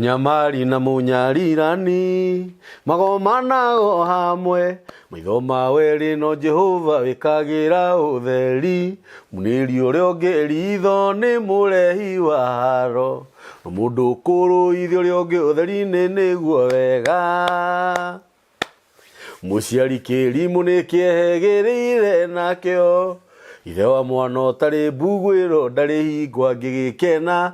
Mũnyamari na mũnyarirani magomanago hamwe, maitho ma werĩ no Jehova wĩkagĩra ũtheri, munĩri ũrĩa ũngĩ ritho nĩ mũrehi wa haro, no mũndũ ũkũrũithia ũrĩa ũngĩ ũtheri-inĩ nĩguo wega. Mũciari kĩrimũ nĩ kĩehe gĩrĩire nakĩo, ithe wa mwana ũtarĩ mbuguĩro ndarĩ hingo angĩgĩkena,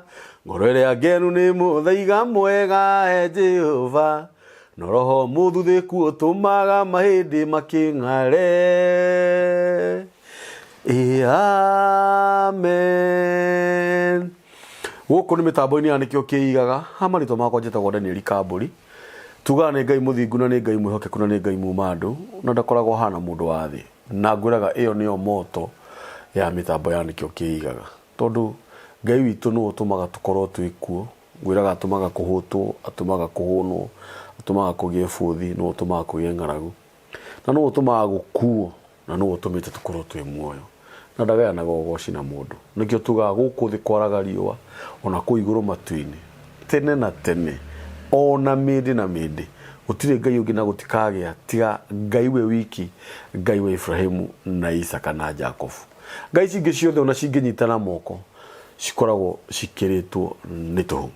ngoro ĩrĩa ngenu nĩ mũthaiga mwega he Jehova, no roho mũthuthĩku ũtũmaga mahĩndĩ makĩng'are. Ĩ amen. Gũkũ nĩ mĩtambo-inĩ ya Nĩkĩo Kĩigaga, ha marĩtwa makwa njĩtagwo Daniel Kambũri. Tugaga nĩ Ngai mũthingu na nĩ Ngai mwĩhokeku na nĩ Ngai muma andũ na ndakoragwo ahana mũndũ wa thĩ. Na ngwĩraga ĩyo nĩyo motto ya mĩtambo ya Nĩkĩo Kĩigaga. Tondũ Ngai witũ nĩwe ũtũmaga tũkorwo twĩ kuo. Ngwĩraga atũmaga kũhũtwo, atũmaga kũhũnwo, atũmaga kũgĩe bũthi, nĩwe ũtũmaga kũgĩe ng'aragu. Na nĩwe ũtũmaga gũkuo na nĩwe ũtũmĩte tũkorwo twĩ muoyo. Na ndagayanaga ũgoci na mũndũ. Nĩkĩo tugaga gũkũ thĩ kwaraga riũa ona kũu igũrũ matu-inĩ tene na tene ona mĩndĩ na mĩndĩ gũtirĩ Ngai ũngĩ na gũtikagĩa tiga Ngai we wiki, Ngai wa Ibrahimu na Isaka na Jakubu. Ngai ici ingĩ ciothe ona cingĩnyitana moko cikoragwo cikĩrĩtwo nĩ tũhũ.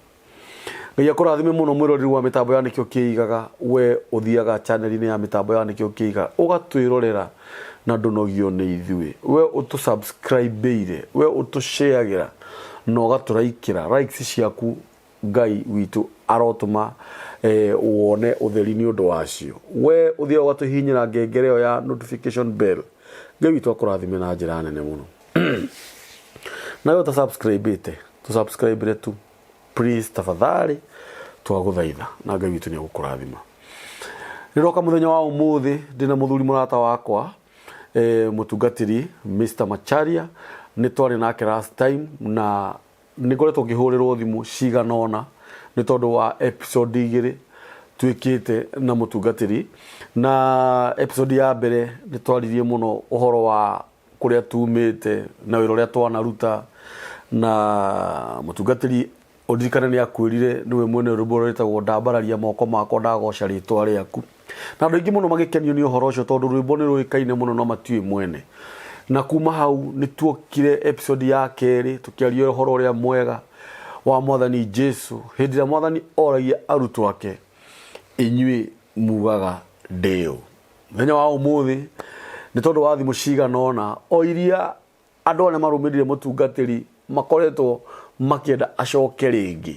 Ngai akũrathime mũno mwĩroreri wa mĩtambo ya Nĩkĩo Kĩigaga, we ũthiaga channel-inĩ ya mĩtambo ya Nĩkĩo Kĩigaga ũgatwĩrorera na ndũnogio nĩ ithuĩ, we ũtũ-subscribe-ire, we ũtũ-share-agĩra na ũgatũraikĩra likes ciaku Ngai witũ arotũma eh, wone ũtheri nĩ ũndũ wacio. We ũthiaga ũgatũhihinyĩra ngengere ĩyo ya notification bell. Ngai witũ akũrathime na njĩra nene mũno. Nawe ũta subscribe-ĩte, tũ subscribe-re tu. Please tafadhali twagũthaitha na Ngai witũ nĩ egũkũrathima. Nĩndoka mũthenya wa ũmũthĩ ndĩna mũthuri mũrata wakwa eh, mũtungatĩri Mr. Macharia nĩ twarĩ nake last time na nĩ ngoretwo ngĩhũrĩrwo thimũ cigana ũna nĩ tondũ wa episode igĩrĩ twĩkĩte na mũtungatĩri na episode ya mbere nĩ twaririe mũno ũhoro wa kũrĩa tumĩte na wĩra ũrĩa twanaruta na mũtungatĩri ũririkane nĩ akwĩrire nĩwe mwene rwĩmbo rũrĩa rwĩtagwo ndambararia moko makwa ndagoca rĩtwa rĩaku na andũ aingĩ mũno magĩkenio nĩ ũhoro ũcio tondũ rwĩmbo nĩ rũĩkaine mũno no matiũĩ mwene na kuma hau nĩ tuokire episode ya kerĩ tũkĩaria ũhoro ũrĩa mwega wa mwathani Jesu hĩndĩ ĩrĩa mwathani oragia arutwo ake inyuĩ mugaga ndĩ ũ Mũthenya wa ũmũthĩ nĩ tondũ wa thimũ cigana ũna o iria andũ arĩa marũmĩrĩire mũtungatĩri makoretwo makĩenda acoke rĩngĩ.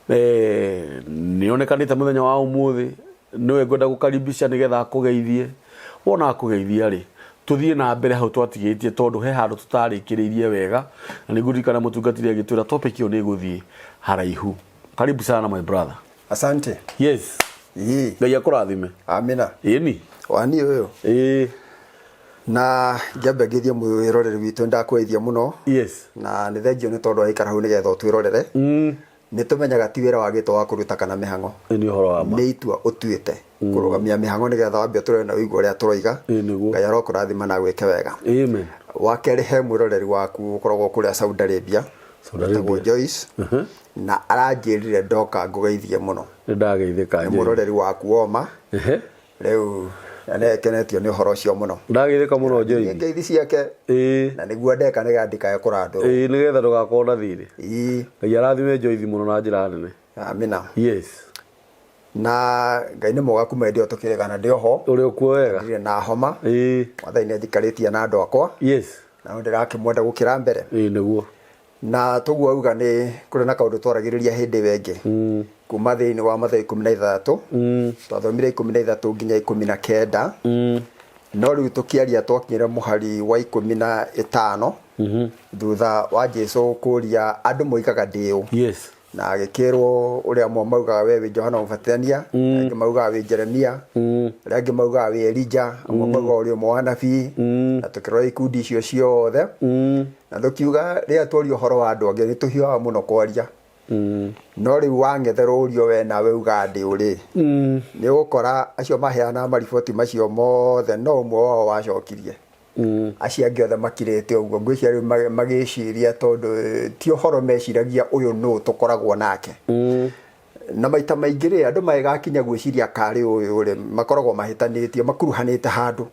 Eh, nĩ onekanĩte mũthenya wa ũmũthĩ nĩwe ngwenda gũkaribisha nĩgetha akũgeithie. Wona akũgeithia rĩ, tũthiĩ na mbere hau twatigĩtie tondũ he handũ tũtarĩkĩrĩirie wega na nĩ ngũririkana mũtungatĩri agĩtwĩra topic ĩyo nĩ ĩgũthiĩ haraihu. Karibu sana my brother. Asante. Yes. Ii. Ngai akũrathime. Amina. Ĩni. Wani ũyũ. Ĩĩ. Na ngĩambe ngeithie mwĩroreri witũ nĩndakũgeithia mũno. Yes. Na nĩ thengio nĩ tondũ waikara hau nĩgetha ũtwĩrorere. Nĩ tũmenyaga ti wĩra wagĩtwo wa kũruta kana mĩhang'o. Ĩ nĩ ũhoro wa ma. Nĩ itua ũtuĩte kũrũgamia mĩhang'o nĩgetha wambe ũtũrore na ũigue ũrĩa tũroiga. Ĩ nĩguo. Ngai arokũrathima na agwĩke wega. Amen. Wa kerĩ he mwĩroreri waku ũkoragwo kũrĩa Saudi Arabia. Saudi Arabia. Wĩtagwo Joyce. Na aranjĩrire ndoka ngũgeithie mũno. Nĩ ndageithĩka Nĩ mũroreri waku woma. Ehe. Rĩu na nĩ akenetio nĩ ũhoro ũcio mũno. Ndageithĩka mũno Joyce. Ngeithi ciake. Ĩĩ. Na nĩguo ndeka nĩgetha ndikae kũrandũrwo. Ĩĩ nĩgetha ndũgakorwo na thirĩ. Ĩĩ. Ngai arathime Joyce mũno na njĩra nene. Amina. Yes. Na Ngai nĩ mwega kuma hĩndĩ ĩyo tũkĩrĩgana ndĩ oho. Ũrĩ okuo wega. Ndirĩ na homa. Ĩĩ. Mwathani nĩ anjikarĩtie na andũ akwa. Yes. Na rĩu ndĩrakĩmwenda gũkĩra mbere. Ĩĩ nĩguo. Na toguo auga nĩ kũrĩ na kaũndũ twaragĩrĩria hĩndĩ ĩyo ĩngĩ kuma thĩinĩ wa Mathayo 13 twathomire 13 nginya 19 no rĩu tũkĩaria twakinyire mũhari wa 15 thutha wa Jesu kũria andũ moigaga ndĩ ũ Yes. na agĩkĩrwo ũrĩa amwe maugaga we wĩ Johana Mũbatithania angĩ maugaga wĩ Jeremia arĩa angĩ maugaga wĩ Elija amwe maugaga ũrĩ ũmwe wa anabii na tũkĩrora ikundi icio ciothe na tũkiuga rĩrĩa tworia ũhoro wa andũ angĩ nĩ tũhiũhaga mũno kwaria no rĩu wang'etherwo ũrio we nawe uga ndĩ ũrĩ nĩ ũgũkora acio maheanaga mariboti macio mothe no ũmwe wao wacokirie acio angĩ othe makirĩte ũguo ngwĩciria rĩu magĩciria tondũ ti ũhoro meciragia ũyũ nũ tũkoragwo nake. Na maita maingĩ rĩ, andũ magĩgakinya gwĩciria karĩ ũyũ rĩ, makoragwo mahĩtanĩtie, makuruhanĩte handũ.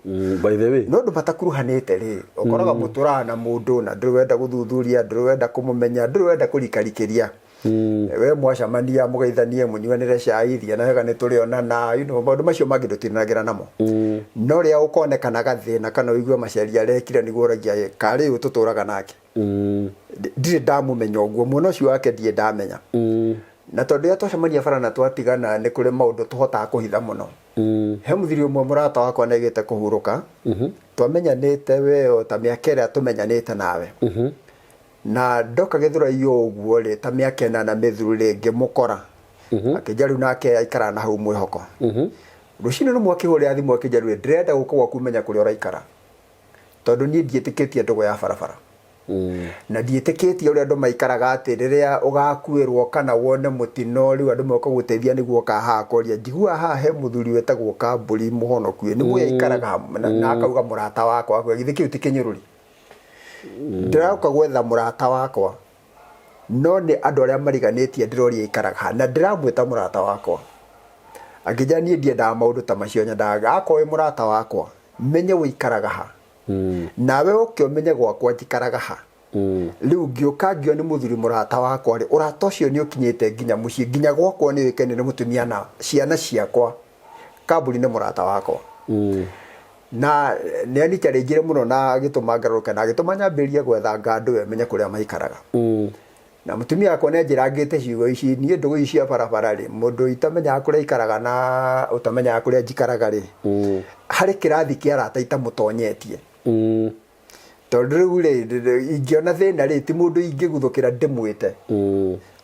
By the way. No andũ matakuruhanĩte rĩ, ũkoraga mũtũraga na mũndũ na ndũrĩ wenda gũthuthuria, ndũrĩ wenda kũmũmenya, ndũrĩ wenda kũrikarikĩria. We mwacemania mũgeithanie, mũnyuanĩre cai, thiĩ na wega nĩ tũrĩonana, maũndũ macio mangĩ ndũtindanagĩra namo. No rĩrĩa ũkonekana gathĩna kana ũigue maceria arekire nĩguo ũragia karĩ ũyũ tũtũraga nake. Ndirĩ ndamũmenya ũguo, mwena ũcio wake ndirĩ ndamenya. Na tondũ rĩrĩa twacemania bara na twatigana nĩ kũrĩ maũndũ tũhotaga kũhitha mũno. He mũthuri ũmwe mũrata wakwa nĩaigĩte kũhurũka, twamenyanĩte we o ta mĩaka ĩrĩa tũmenyanĩte nawe. Na ndoka Gĩthũrai o ũguo rĩ, ta mĩaka ĩnana mĩthiru rĩ, ngĩmũkora. Akĩnjĩra rĩu nake aikaraga na hau mwĩhoko. Rũcinĩ rũmwe akĩhũrĩra thimũ akĩnjĩra rĩu ndĩrenda gũka gwaku menya kũrĩa ũraikara. Tondũ niĩ ndiĩtĩkĩtie ndũgũ ya barabara. Na ndiĩtĩkĩtie ũrĩa andũ maikaraga atĩ rĩrĩa ũgakuĩrwo kana wone mũtino rĩu andũ moka gũteithia nĩguo ũka haha kũria. Njiguaga haha he mũthuri wĩtagwo Kambũri mũhonoku ĩ, nĩguo aikaraga na akauga mũrata wakwa, githĩ kĩu ti kĩnyũrũri? Ndĩroka gwetha mũrata wakwa no nĩ andũ arĩa mariganĩtie ndĩroria aikaraga ha na ndĩramwĩta mũrata wakwa. Akĩnjĩra niĩ ndiendaga maũndũ ta macio, nyendaga akorwo wĩ mũrata wakwa menye ũikaraga ha nawe ũke ũmenye gwakwa njikaraga ha. Rĩu ngĩũka ngĩona nĩ mũthuri mũrata wakwa rĩ, ũrata ũcio nĩ ũkinyĩte nginya mũciĩ, nginya gwakwa nĩ ũĩkaine nĩ mũtumia na ciana ciakwa. Kambuni nĩ mũrata wakwa. Na nĩ anicarĩnjire mũno na agĩtũma ngarũrũke na agĩtũma nyambĩrĩrie gwethanga andũ we menye kũrĩa maikaraga. Na mũtumia wakwa nĩ anjĩrangĩte ciugo ici, niĩ ndũgũ ici cia barabara rĩ, mũndũ itamenyaga kũrĩa aikaraga na ũtamenyaga kũrĩa njikaraga rĩ, harĩ kĩrathi kĩa arata itamũtonyetie. Tondũ rĩu rĩ, ingĩona thĩna rĩ, ti mũndũ ingĩguthũkĩra ndĩmwĩte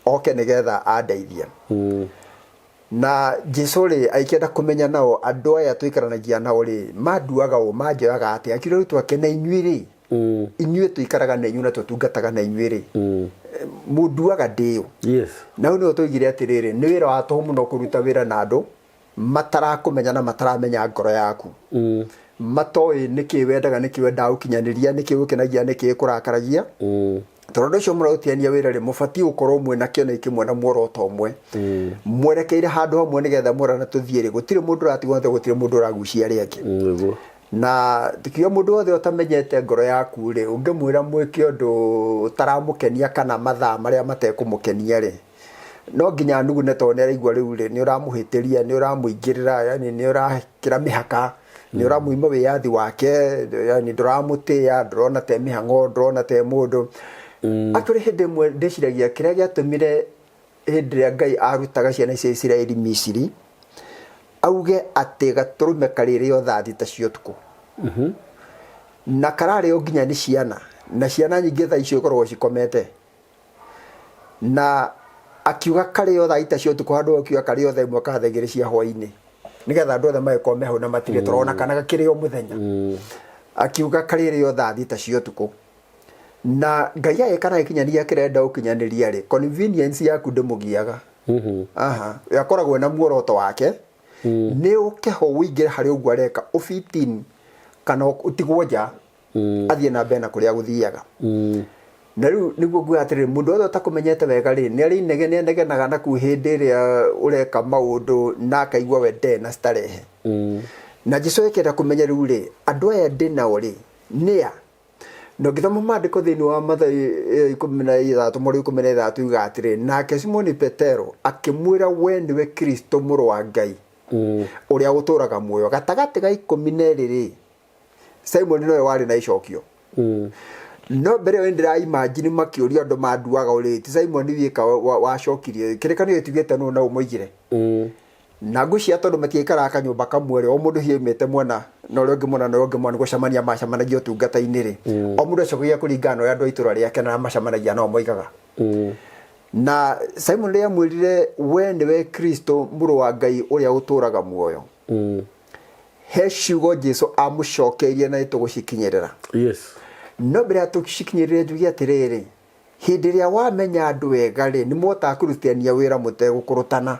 oke nĩgetha andeithie. Na Jesu rĩ, agĩkĩenda kũmenya nao andũ aya tũikaranagia nao rĩ, manduaga ũ, manjoyaga atĩa? Akiuga arutwo ake, na inyuĩ rĩ, inyuĩ tũikaraga na inyuĩ na tũtungataga na inyuĩ rĩ, mũnduaga ndĩ ũ? Yes. Na hau nĩho twoigire atĩrĩrĩ, nĩ wĩra wa tũhũ mũno kũruta wĩra na andũ matarakũmenya na mataramenya ngoro yaku. Matoĩ nĩkĩ wendaga, nĩkĩ wendaga gũkinyanĩria, nĩkĩ gũkenagia, nĩkĩ kũrakaragia. Tondũ andũ acio mũrarutithania wĩra rĩ, mũbatiĩ gũkorwo mwĩna kĩoneki kĩmwe na muoroto ũmwe. Mwerekeire handũ hamwe nĩgetha mwerana tũthiĩ rĩ, gũtirĩ mũndũ ũratigwo na gũtirĩ mũndũ ũragucia arĩa angĩ. Nĩguo. Na tukiuga mũndũ wothe ũtamenyete ngoro yaku rĩ, ũngĩmwĩra mwĩke ũndũ ũtaramũkenia kana mathaa marĩa matekũmũkenia rĩ, no nginya anugune tondũ nĩ araigua rĩu rĩ, nĩ ũramũhĩtĩria, nĩ ũramũingĩrĩra, yani nĩ ũrakĩra mĩhaka, nĩ ũramũima wĩyathi wake, yani ndũramũtĩĩa, ndũrona ta e mĩhang'o, ndũrona ta e mũndũ. Actually hĩndĩ ĩmwe ndĩciragia kĩrĩa gĩatũmire hĩndĩ ĩrĩa Ngai arutaga ciana cia Isiraeli Misiri, auge atĩ gatũrũme karĩrĩo thaa thita cia ũtukũ. Na kararĩo nginya nĩ ciana, na ciana nyingĩ thaa icio ikoragwo cikomete. Na akiuga karĩo thaa thita cia ũtukũ handũ ha gũkiuga karĩo thaa ĩmwe kana thaa igĩrĩ cia hwainĩ, nĩgetha andũ othe magĩkorwo me hau na matige toro ona kana gakĩrĩo mũthenya. Akiuga karĩrĩo thaa thita cia ũtukũ. Na Ngai agĩka na agĩkinyanĩria kĩrĩa arenda gũkinyanĩria rĩ, convenience yaku ndĩmũgiaga. Aha, we akoragwo ena muoroto wake, nĩ ũke ho ũingĩre harĩ ũguo areka, ũ fit in kana ũtigwo nja, athiĩ na mbere na kũrĩa gũthiaga. Na rĩu nĩguo nguga atĩrĩrĩ, mũndũ wothe ũtakũmenyete wega rĩ, nĩ arĩ inegene anegenaga naku hĩndĩ ĩrĩa ũreka maũndũ na akaigua we ndarĩ na starehe. Na Jesu akĩenda kũmenya rĩu rĩ, andũ aya ndĩ nao rĩ, nĩa? Na ũngĩthoma maandĩko thĩinĩ wa Mathayo ĩyo 16 mũhari wa 16 yugaga atĩrĩ, nake Simoni Petero akĩmwĩra, we nĩwe Kristo mũrũ wa Ngai ũrĩa ũtũũraga muoyo. Gatagatĩ ga 12 rĩ, Simoni nowe warĩ na icokio. No mbere ĩyo ndĩra imagine makĩũria andũ manduaga ũrĩ ti Simoni wika wacokirie. Kĩrĩkanĩro gĩtiugĩte nũ na ũmoigire. Na ngwĩciria tondũ matiaikaraga kanyũmba kamwe rĩ, o mũndũ hihi aumĩte mwena na ũrĩa ũngĩ mwena na ũrĩa ũngĩ mwena gũcemania macemanagia ũtungata-inĩ rĩ, o mũndũ acokagia kũringana na ũrĩa andũ a itũra rĩake na arĩa macemanagia nao moigaga. Na Simon rĩrĩa amwĩrire we nĩwe Kristo mũrũ wa Ngai ũrĩa ũtũũraga muoyo, he ciugo Jesu amũcokeirie na nĩtũgũcikinyĩrĩra. Yes. No mbere ya tũcikinyĩrĩre njuge atĩrĩrĩ, hĩndĩ ĩrĩa wamenya andũ wega rĩ, nĩ mũhotaga kũrutithania wĩra mũtegũkũrũtana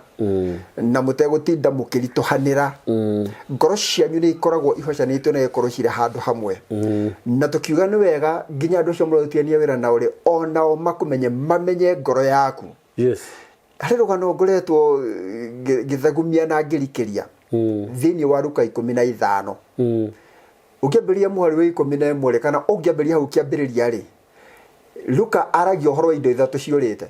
na mũtegũtinda mũkĩritũhanĩra. Ngoro cianyu nĩ ikoragwo ihocanĩtio na igakorwo cirĩ handũ hamwe. Na tũkiuga nĩ wega nginya andũ acio mũrarutithania wĩra nao rĩ, onao makũmenye, mamenye ngoro yaku. Yes. Harĩ rũgano ngoretwo ngĩthagumia na ngĩrikĩria thĩinĩ wa Luka 15. Ũngĩambĩrĩria mũhari wa 11 rĩ, kana ũngĩambĩrĩria hau kĩambĩrĩria rĩ, Luka aragia ũhoro wa indo ithatũ ciũrĩte.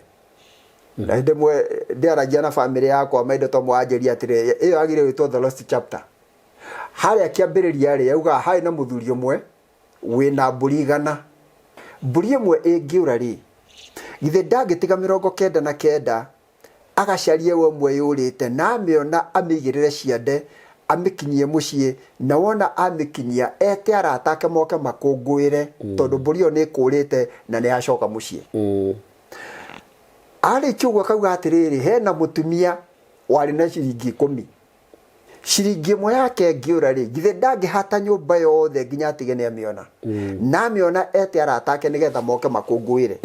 Na hĩndĩ ĩmwe ndĩaragia na bamĩrĩ yakwa maitho to mwanjĩria atĩrĩ, ĩyo yagĩrĩire gwĩtwo the lost chapter. Harĩa kĩambĩrĩria rĩ, yaugaga harĩ na mũthuri ũmwe wĩna mbũri 100. Mbũri ĩmwe ĩngĩũra rĩ, githĩ ndangĩtiga 99 agacarie we ũmwe yũrĩte na amĩona amĩigĩrĩre ciande amĩkinyie mũciĩ, na wona amĩkinyia ete arata ake moke makũngũĩre tondũ mbũri ĩyo nĩ ĩkũrĩte na nĩ yacoka mũciĩ. Arĩkia ũguo akauga atĩrĩrĩ, hena mũtumia warĩ na ciringi 10. Ciringi ĩmwe yake ĩngĩũra rĩ, githĩ ndangĩhata nyũmba yothe nginya atige nĩ amĩona? Na amĩona ete arata ake nĩgetha moke makũngũĩre.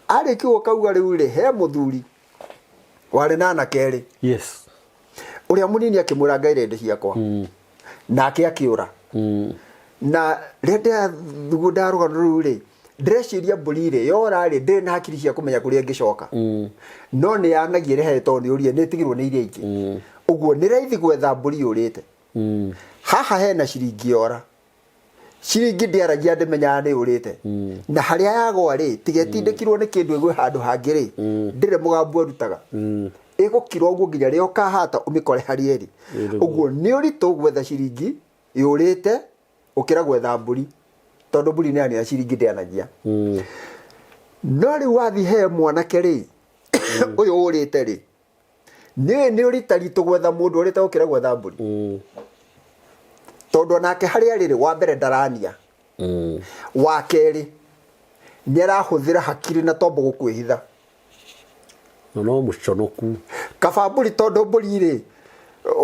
Arĩkia ũguo akauga rĩu rĩ, he mũthuri warĩ na anake erĩ. Ũrĩa mũnini akĩmwĩra ngaĩre indo ciakwa. Nake akĩũra. Na rĩrĩa ndĩrathugunda rũgano rũu rĩ, ndĩreciria mbũri rĩ, yora rĩ, ndĩrĩ na hakiri cia kũmenya kũrĩa ĩngĩcoka. No nĩ yanagia ĩrehere tondũ nĩ ũrire, nĩ ĩtigirwo nĩ iria ingĩ. Ũguo nĩ raithi gwetha mbũri yũrĩte. Haha hena ciringi yora. Ciringi ndĩaragia ndĩmenyaga nĩ yũrĩte. Na harĩa yagwa rĩ, tiga ĩtindĩkirwo nĩ kĩndũ ĩgwe handũ hangĩ rĩ, ndĩrĩ mũgambo ĩrutaga. Ĩgũkira ũguo nginya rĩrĩa ũkahata ũmĩkore harĩa ĩrĩ. Ũguo nĩ ũritũ gwetha ciringi yũrĩte ũkĩra gwetha mbũri, tondũ mbũri nĩ yania ciringi ndĩanagia. No rĩu wathiĩ he mwanake rĩ, ũyũ ũrĩte rĩ, nĩ nĩ ũritaritũ gwetha mũndũ ũrĩte gũkĩra gwetha mbũri. Tondũ onake harĩa arĩ rĩ, wa mbere ndarania. Wa kerĩ, nĩ arahũthĩra hakiri na tombo gũkwĩhitha. Na no mũconoku. Kaba mbũri tondũ mbũri rĩ,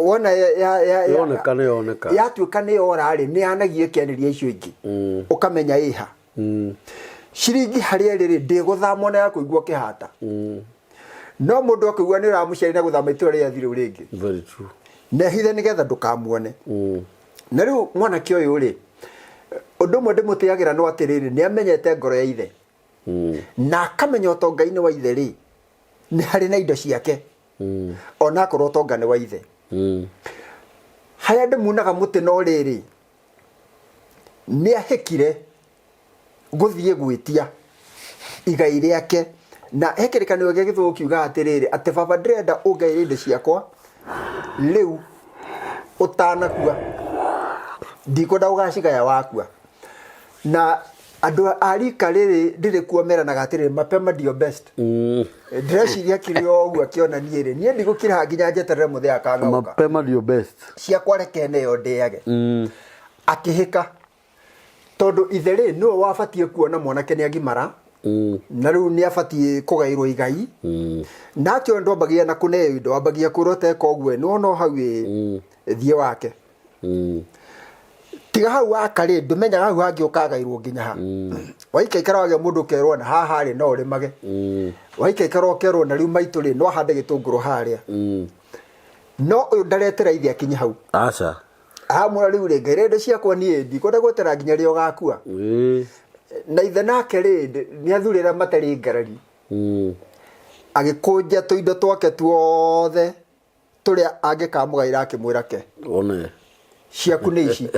wona Yoneka nĩ yoneka. Yatuĩka nĩ yora rĩ, nĩ yanagia ĩkĩanĩria icio ingĩ. Ũkamenya ĩha. Ciringi harĩa ĩrĩ rĩ, ndĩgũthama ona ya kũigua ũkĩhata. No mũndũ akĩigua nĩ ũramũciari na gũthama itũra rĩa thirĩ rĩngĩ. Very true. Na ehithe nĩgetha ndũkamuone. Na rĩu mwanake ũyũ rĩ, ũndũ ũmwe ndĩmũtĩagĩra no atĩrĩrĩ, nĩ amenyete ngoro ya ithe. Na akamenya ũtonga-inĩ wa ithe rĩ, nĩ harĩ na indo ciake. Ona akorwo ũtonga nĩ wa ithe. Harĩa ndĩmunaga mũtĩ no rĩrĩ, nĩ ahĩkire gũthiĩ gwĩtia igai rĩake. Na he kĩrĩkanĩro gĩa gĩthũngũ kiugaga atĩrĩrĩ, atĩ baba ndĩrenda ũngaĩre indo ciakwa rĩu ũtanakua, ndikwenda ũgacigaya wakua. Na andũ a rika rĩrĩ rĩrĩ kuo meranaga atĩrĩrĩ, mapema ndio best. Ndĩreciria kĩrĩ o ũguo akĩona niĩ rĩ, niĩ ndigũkira nginya njeterere mũthee akang'aũka. Mapema ndio best. Ciakwa reke neo ndĩage. Akĩhĩka. Tondũ ithe rĩ, nĩwe wabatiĩ kuona mwanake nĩ agimara, na rĩu nĩ abatiĩ kũgaĩrwo igai. Nake ũyũ ndwambagia na kũneo indo, wambagia kwĩrwo teka ũguo, nĩ wona o hau ĩ, thiĩ wake. Tiga hau waka rĩ, ndũmenyaga hau hangĩ ũkagaĩrwo nginya ha. Waikaikara wagĩa mũndũ ũkerwo na haha rĩ, no ũrĩmage. Waikaikara ũkerwo na rĩu maitũ rĩ, no ahande gĩtũngũrũ harĩa. No ũyũ ndaretera ithe akinye hau. Aca. Amwĩra rĩu rĩ, ngaire indo ciakwa niĩ ndikwenda gwetera nginya rĩrĩa ũgakua. Na ithe nake rĩ, nĩ athurĩra matarĩ ngarari. Agĩkũnja tũindo twake tuothe tũrĩa angĩkamũgaĩra akĩmwĩra ke. One. Ciaku nĩ ici.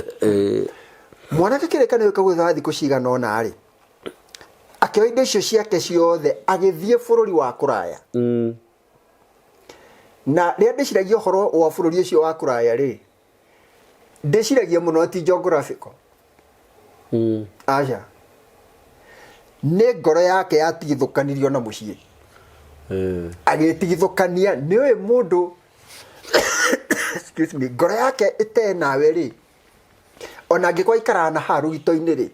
Mwanake kĩrĩkanĩro kĩu thutha wa thikũ cigana ũna rĩ, akĩoya indo icio ciake ciothe agĩthiĩ bũrũri wa kũraya. Na rĩrĩa ndĩciragia ũhoro wa bũrũri ũcio wa kũraya rĩ, ndĩciragia mũno ti geographical. Aca. Nĩ ngoro yake yatigithũkanirio na mũciĩ. Agĩtigithũkania, nĩ ũĩ mũndũ, excuse me, ngoro yake ĩte nawe rĩ, ona angĩkorwo aikaraga na haha rũgito-inĩ rĩ,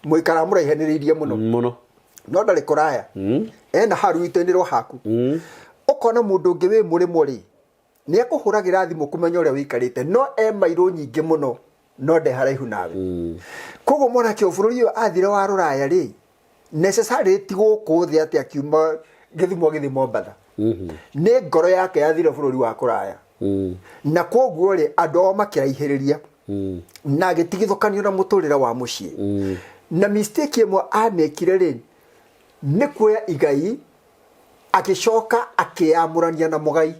mũikaraga mũraihanĩrĩirie mũno. Mũno. No ndarĩ kũraya. Ena haha rũgito-inĩ rwa haku. Ũkona mũndũ ũngĩ wĩ mũrĩmo rĩ, nĩ akũhũragĩra thimũ kũmenya ũrĩa ũikarĩte, no e mairũ nyingĩ mũno, no nde haraihu nawe. Koguo mwanake ũyũ bũrũri ũyũ athire wa rũraya rĩ, necessarily ti gũkũ thĩ atĩ akiuma Gĩthumo agĩthiĩ Mombatha. Nĩ ngoro yake yathire bũrũri wa kũraya. Na koguo rĩ, andũ ao makĩraihĩrĩria. Na agĩtigithũkanio na mũtũrĩre wa mũciĩ. Na mistake ĩmwe amĩkire rĩ, nĩ kuoya igai Agĩcoka akĩyamũrania na mũgai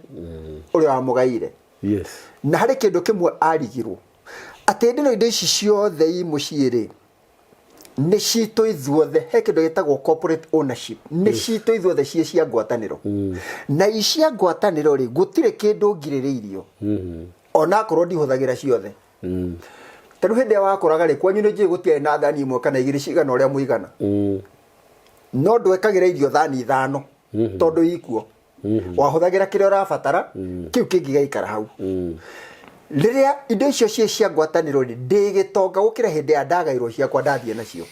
ũrĩa wamũgaire. Yes. Na harĩ kĩndũ kĩmwe arigirwo, atĩ hĩndĩ ĩno indo ici ciothe i mũciĩ rĩ, nĩ citũ ithuothe. He kĩndũ gĩtagwo corporate ownership, nĩ citũ ithuothe ciĩ cia ngwatanĩro. Na i cia ngwatanĩro rĩ, gũtirĩ kĩndũ ngirĩrĩirio, onakorwo ndihũthagĩra ciothe. Ta rĩu hĩndĩ ĩrĩa wakũraga rĩ, kwanyu nĩ njũĩ gũtiarĩ na thani ĩmwe kana igĩrĩ cigana ũrĩa mũigana, no ndwekagĩra irio thani ithano tondũ ikuo. Wahũthagĩra kĩrĩa ũrabatara, kĩu kĩngĩ gĩgaikara hau. Rĩrĩa indo icio ciĩ cia ngwatanĩro rĩ, ndĩ gĩtonga gũkĩra hĩndĩ ya ndagairwo ciakwa ndathiĩ nacio,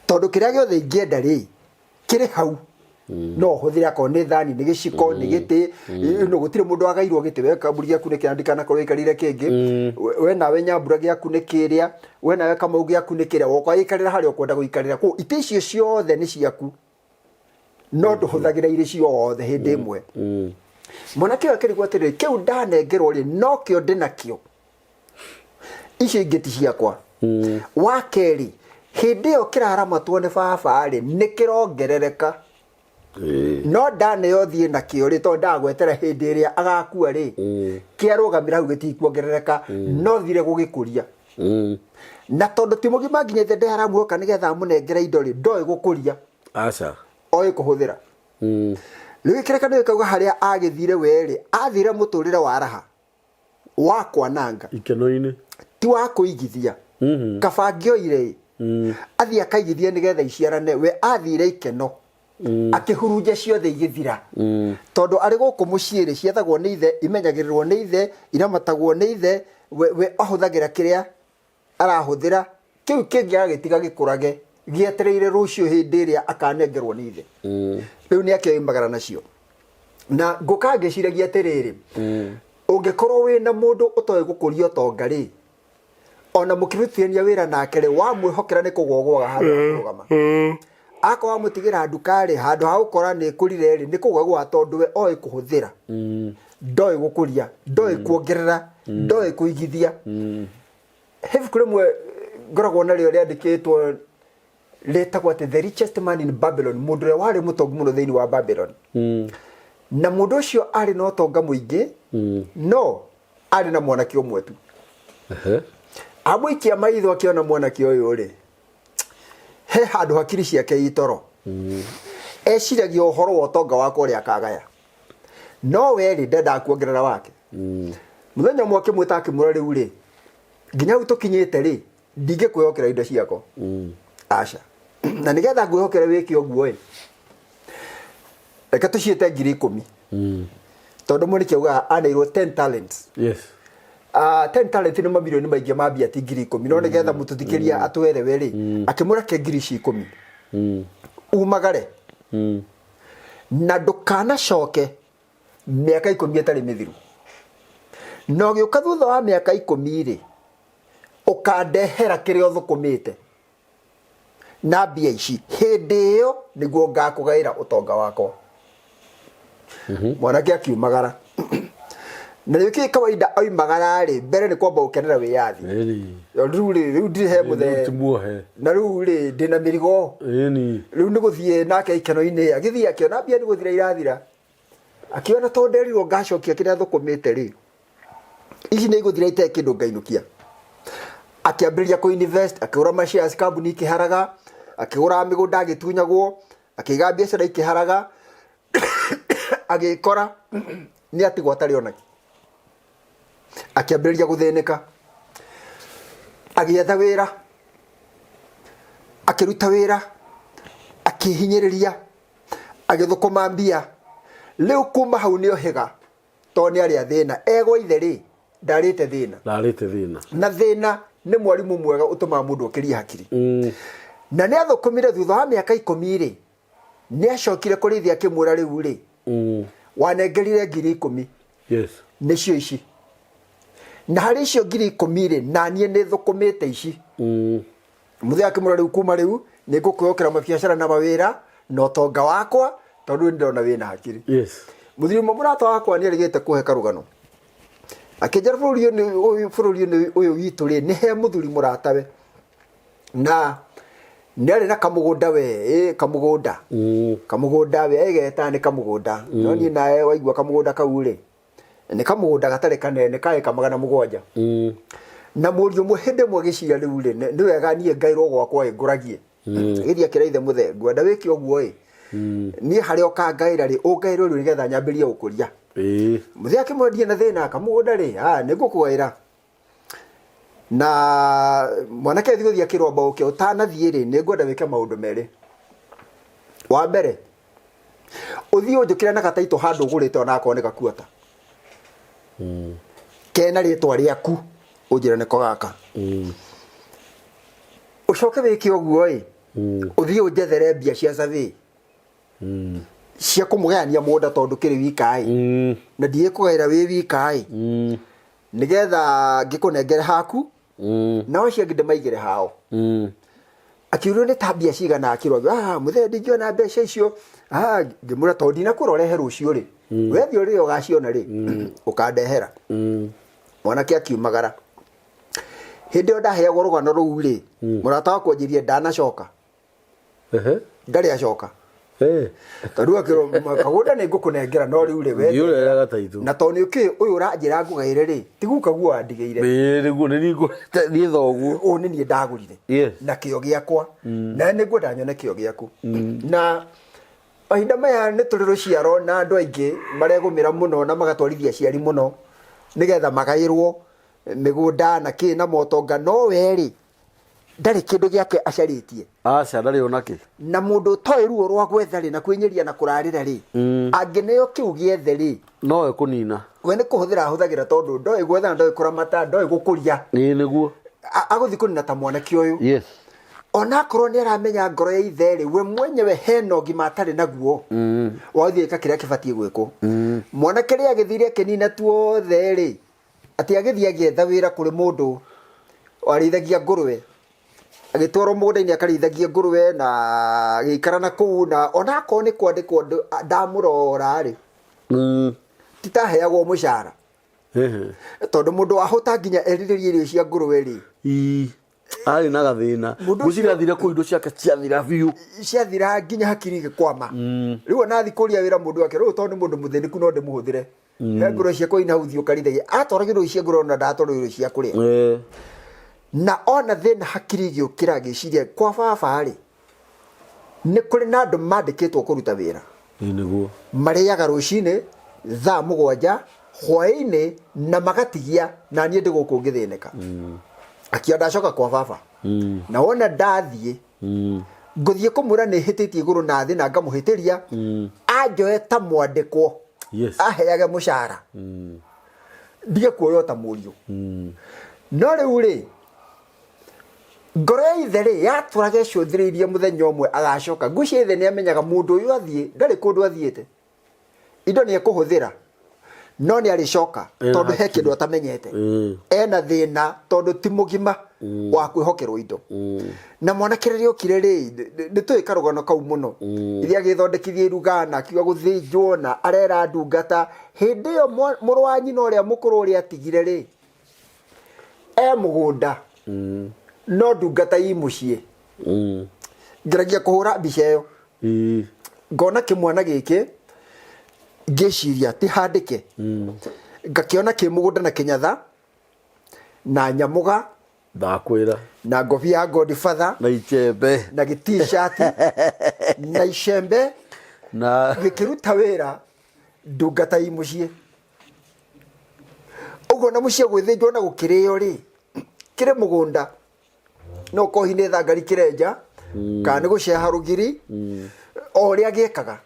tondũ kĩrĩa gĩothe ingĩenda rĩ, kĩrĩ hau no ũhũthĩre, akorwo nĩ thani, nĩ gĩciko, nĩ gĩtĩ. No gũtirĩ mũndũ agairwo gĩtĩ. We Kamburi gĩaku nĩ kĩrĩa, ndikanakorwo gĩikarĩire kĩngĩ. We nawe Nyambura gĩaku nĩ kĩrĩa, we nawe Kamau gĩaku nĩ kĩrĩa, woka gĩikarĩra harĩa ũkwenda gũikarĩra. Kũu itĩ icio ciothe nĩ ciaku, no ndũhũthagĩra irĩ ciothe hĩndĩ ĩmwe. Mwanake ũyũ akĩrigwo atĩrĩrĩ, kĩu ndanengerwo rĩ, nokĩo ndĩ nakĩo, icio ingĩ ti ciakwa. Wa kerĩ, hĩndĩ ĩyo kĩraramatwo nĩ baba rĩ, nĩ kĩrongerereka. No ndaneo thiĩ nakĩo rĩ, tondũ ndagwetera hĩndĩ ĩrĩa agakua rĩ, kĩarũgamĩra hau gĩtikuongerereka, no thire gũgĩkũria. Na tondũ ti mũgima nginya ithe ndaramuoka nĩgetha amũnengere indo rĩ, ndoĩ gũkũria. Aca. Oĩ kũhũthĩra. Rĩu kĩrĩkanĩro gĩkauga harĩa agĩthire we rĩ, athire mũtũrĩre wa raha wa kwananga. Ikeno-inĩ. Ti wa kũigithia. Kaba angĩoire ĩ, athiĩ akaigithie nĩgetha iciarane. We athire ikeno, akĩhurunja ciothe igĩthira, tondũ arĩ gũkũ mũciĩ rĩ, ciethagwo nĩ ithe, imenyagĩrĩrwo nĩ ithe, iramatagwo nĩ ithe. We ahũthagĩra kĩrĩa arahũthĩra, kĩu kĩngĩ agagĩtiga gĩkũrage gĩetereire rũciũ hĩndĩ ĩrĩa akanengerwo nĩ ithe. Rĩu nĩ akĩoimagara nacio. Na ngũka ngĩciragia atĩrĩrĩ, ũngĩkorwo wĩna mũndũ ũtoĩ gũkũria ũtonga rĩ, ona mũkĩrutithania wĩra nake rĩ, wamwĩhokera nĩ kũgwa ũgwaga handũ ha kũrũgama. Akorwo wamũtigĩra nduka rĩ, handũ ha gũkora nĩ ĩkũrire rĩ, nĩ kũgwa gwa, tondũ we oĩ kũhũthĩra, ndoĩ gũkũria, ndoĩ kuongerera, ndoĩ kũigithia. He ibuku rĩmwe ngoragwo narĩo rĩandĩkĩtwo rĩtagwo atĩ The Richest Man in Babylon, mũndũ ũrĩa warĩ mũtongu mũno thĩinĩ wa Babylon. Na mũndũ ũcio arĩ na ũtonga mũingĩ, no arĩ na mwanake ũmwe tu. Amũikia maitho akĩona mwanake ũyũ rĩ, he handũ hakiri ciake itoro. Eciragia ũhoro wa ũtonga wake ũrĩa akagaya, no we rĩ, ndendaga kuongerera wake. Mũthenya ũmwe akĩmwĩta akĩmwĩra, rĩu rĩ, nginya hau tũkinyĩte rĩ, ndingĩkwĩhokera indo ciakwa, aca. Na nĩgetha ngwĩhokere wĩke ũguo ĩ, reke tũciĩte 10,000, tondũ mwanake augaga aneirwo 10 talents. Yes. 10 talent nĩ mamirioni maingĩ ma mbia, ti 10,000, no nĩgetha mũtũthikĩria atwerewe rĩ, akĩmwĩra ke ngiri ici 10, umagare na ndũkanacoke mĩaka 10 ĩtarĩ mĩthiru. Na ũgĩũka thutha wa mĩaka 10 rĩ, ũkandehera kĩrĩa ũthũkũmĩte na mbia ici, hĩndĩ ĩyo nĩguo ngakũgaĩra ũtonga wakwa. Mwanake akiumagara, na rĩu kĩ kawaida oimagara rĩ, mbere nĩ kwamba gũkenera wĩyathi. Rĩu rĩ, rĩu ndirĩ he mũthee. Ti muohe. Na rĩu rĩ, ndĩna mĩrigo. Rĩu nĩ gũthiĩ nake ikeno-inĩ. Agĩthiĩ akĩona mbia nĩ gũthira irathira, akĩona tondũ nderirwo ngacokia kĩrĩa thũkũmĩte rĩ, ici nĩ igũthira itarĩ kĩndũ ngainũkia. Akĩambĩrĩria kũ invest, akĩgũra ma shares kambuni ikĩharaga, akĩgũra mĩgũnda agĩtunyagwo, akĩiga biacara ikĩharaga, agĩkora nĩ atigwo atarĩ onaki. Akĩambĩrĩria gũthĩnĩka, agĩetha wĩra, akĩruta wĩra, akĩhinyĩrĩria, agĩthũkũma mbia. Rĩu kuma hau nĩ ohĩga, tondũ nĩ arĩa thĩna egwa ithe rĩ, ndarĩte thĩna. Ndarĩte thĩna. Na thĩna nĩ mwarimũ mwega ũtũmaga mũndũ okĩrie hakiri. Na nĩ athũkũmire, thutha wa mĩaka 10 rĩ, nĩ acokire kũrĩ ithe akĩmwĩra, rĩu rĩ, wanengerire 10,000. Yes. Nĩcio ici, na harĩ icio 10,000 rĩ, na niĩ nĩ thũkũmĩte ici. Mũthee akĩmwĩra, rĩu kuma rĩu nĩ ngũkwĩhokera mabiacara na mawĩra na ũtonga wakwa, tondũ nĩ ndĩrona wĩna hakiri. Yes. Mũthuri ũmwe mũrata wakwa nĩ erĩgĩte kũhe karũgano, akĩnjĩra bũrũri-inĩ ũyũ witũ rĩ, nĩ he mũthuri mũratawe na Nĩ arĩ na kamũgũnda we, ĩ kamũgũnda. Kamũgũnda we egetaga nĩ kamũgũnda. No niĩ nawe waigua kamũgũnda kau rĩ, nĩ kamũgũnda gatarĩ kanene ka ĩka 700. Na mũriũ ũmwe hĩndĩ ĩmwe agĩciria rĩu rĩ, nĩ wega niĩ ngaĩrwo gwakwa ĩ ngũragie. Agĩthiĩ akĩra ithe mũthee, ngwenda wĩke ũguo ĩ, niĩ harĩa ũkangaĩra rĩ, ũngaĩre rĩu nĩgetha nyambĩrĩrie gũkũria. Mũthee akĩmwĩra ndirĩ na thĩna, kamũgũnda rĩ, nĩ ngũkũgaĩra. Na mwanake thiĩ gũthiĩ akĩrwo amba ũke, ũtanathiĩ rĩ, nĩ ngwenda wĩke maũndũ merĩ. Wa mbere, ũthiĩ ũnjũkĩre na gataitũ handũ ũgũrĩte onakorwo nĩ gakuota. Kena rĩtwa rĩaku, ũnjĩre nĩko gaka. Ũcoke wĩke ũguo ĩ, ũthiĩ ũnjethere mbia cia survey. Cia kũmũgayania mũgũnda tondũ kĩrĩ wika ĩ. Na ndigĩkũgaĩra wĩ wika ĩ. Nĩgetha ngĩkũnengere haku. Nao acio angĩ ndĩmaigĩre hao. Akĩũrio nĩ ta mbia cigana akĩrwo, ah, mũthee ndingĩona mbeca icio. Ah, ngĩmwĩra tondũ ndinakwĩra ũrehe rũciũ rĩ. Wethiĩ ũrĩre ũgaciona rĩ, ũkandehera. Mwanake akiumagara. Hĩndĩ ĩyo ndaheagwo rũgano rũu rĩ, mũrata wakwa anjĩrire ndanacoka. Ndarĩ acoka. Tondũ akĩrwo kagũnda nĩ ngũkũnengera no rĩu rĩ we. Ndiũrera gataitũ. Na tondũ nĩ ũkĩũĩ ũyũ ũranjĩra ngũgaĩre rĩ, ti guka guo wandigĩire. Ĩĩ nĩguo nĩ niĩ ngũrĩte niĩ thoguo. Ũyũ nĩ niĩ ndagũrire. Yes. Na kĩo gĩakwa. Na nĩ ngwenda nyone kĩo gĩaku. Na mahinda maya nĩ tũrĩ rũciaro na andũ aingĩ maregũmĩra mũno na magatwarithia aciari mũno nĩgetha magaĩrwo mĩgũnda na kĩ na motonga no we rĩ ndarĩ kĩndũ gĩake acarĩtie. Aca ndarĩ ona kĩ. Na mũndũ ũtoĩ ruo rwa gwetha rĩ na kwĩnyeria na kũrarĩra rĩ, angĩneo kĩu gĩethe rĩ, Nowe kũnina. We nĩ kũhũthĩra ahũthagĩra tondũ ndoĩ gwetha na ndoĩ kũramata ndoĩ gũkũria. Ĩĩ nĩguo. Agũthiĩ kũnina ta mwanake ũyũ. Yes. Onakorwo nĩ aramenya ngoro ya ithe rĩ, we mwenyewe hena ũgima atarĩ naguo wa gũthiĩ gwĩka kĩrĩa kĩbatiĩ gwĩkwo. Mwanake rĩ agĩthire akĩnina tuothe rĩ, atĩ agĩthiĩ agĩetha wĩra kũrĩ mũndũ warĩithagia ngũrwe, agĩtwarwo mũgũnda-inĩ akarĩithagie ngũrwe na agĩikara na kũu na onakorwo nĩ kwandĩkwo ndamũrora rĩ, ti ta aheagwo mũcara. Tondũ mũndũ wahũta nginya erirĩrie irio cia ngũrwe rĩ. Ii, arĩ na gathĩna. Mũndũ Ngwĩciria ũcio athire kũu indo ciake ciathira biũ. Ciathira nginya hakiri igĩkwama. Rĩu ona athiĩ kũria wĩra mũndũ wake, rĩu tondũ nĩ mũndũ mũthĩnĩku no ndĩmũhũthĩre. He ngũrwe ciakwa ina hau thiĩ ũkarĩithagie. Atwaragĩrwo irio cia ngũrwe ona ndatwarwo irio cia kũrĩa. Na ona thĩna hakiri igĩũkĩra agĩciria kwa baba rĩ, nĩ kũrĩ na andũ mandĩkĩtwo kũruta wĩra. Ĩĩ nĩguo. Marĩaga rũcinĩ thaa 7 hwaĩ-inĩ na magatigia na niĩ ndĩ gũkũ ngĩthĩnĩka. Akiuga ndacoka kwa baba. Na wona ndathiĩ ngũthiĩ kũmwĩra nĩ hĩtĩtie igũrũ na thĩ na ngamũhĩtĩria, anjoe ta mwandĩkwo. Yes. Aheage mũcara. Ndige kuoywo ta mũriũ. No rĩu rĩ, ngoro ya ithe rĩ yatũraga ĩcũthĩrĩirie mũthenya ũmwe agacoka. Ngwĩciria ithe nĩ amenyaga mũndũ ũyũ athiĩ ndarĩ kũndũ athiĩte, indo nĩ ekũhũthĩra no nĩ arĩcoka Ena tondũ he hakiri. kĩndũ atamenyete. Ena thĩna tondũ ti mũgima wa kwĩhokerwo indo. Na mwanake rĩrĩa okire rĩ, nĩ tũĩ karũgano kau mũno. Rĩrĩa agĩthondekithia iruga na akiuga gũthĩnjwo na arera ndungata, hĩndĩ ĩyo mũrũ wa nyina ũrĩa mũkũrũ ũrĩa atigire rĩ, e mũgũnda no ndungata i mũciĩ. Ngeragia kũhũra mbica ĩyo. Ngona kĩmwana gĩkĩ ngĩciria ti handĩke, ngakĩona kĩ mũgũnda na kĩnyatha na nyamũga Ndakwĩra. na ngobia ya Godfather na icembe na gĩ-t-shirt na icembe na gĩkĩruta wĩra ndungata i mũciĩ. Ũguo na mũciĩ gwĩthĩnjwo na gũkĩrĩo rĩ, kĩrĩ mũgũnda no kohi nĩ thangari kĩrenja kana nĩ gũceha rũgiri o ũrĩa gĩekaga.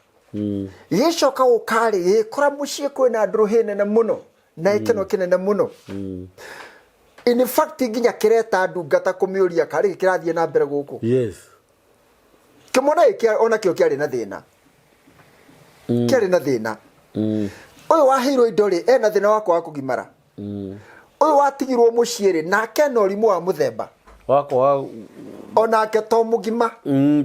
Gĩcoka gũka rĩ, gĩgĩkora mũciĩ kwĩna ndũrũhĩ nene mũno na gĩkeno kĩnene mũno. In fact nginya kĩreta ndungata kũmĩũria karĩ kĩrathiĩ na mbere gũkũ. Yes. Kĩmwana gĩkĩ onakĩo kĩarĩ na thĩna. Kĩarĩ na thĩna. Ũyũ waheirwo indo rĩ, ena thĩna wa kwaga kũgimara. Ũyũ watigirwo mũciĩ rĩ, nake ena ũrimũ wa mũthemba. Wa kwaga Onake to mũgima.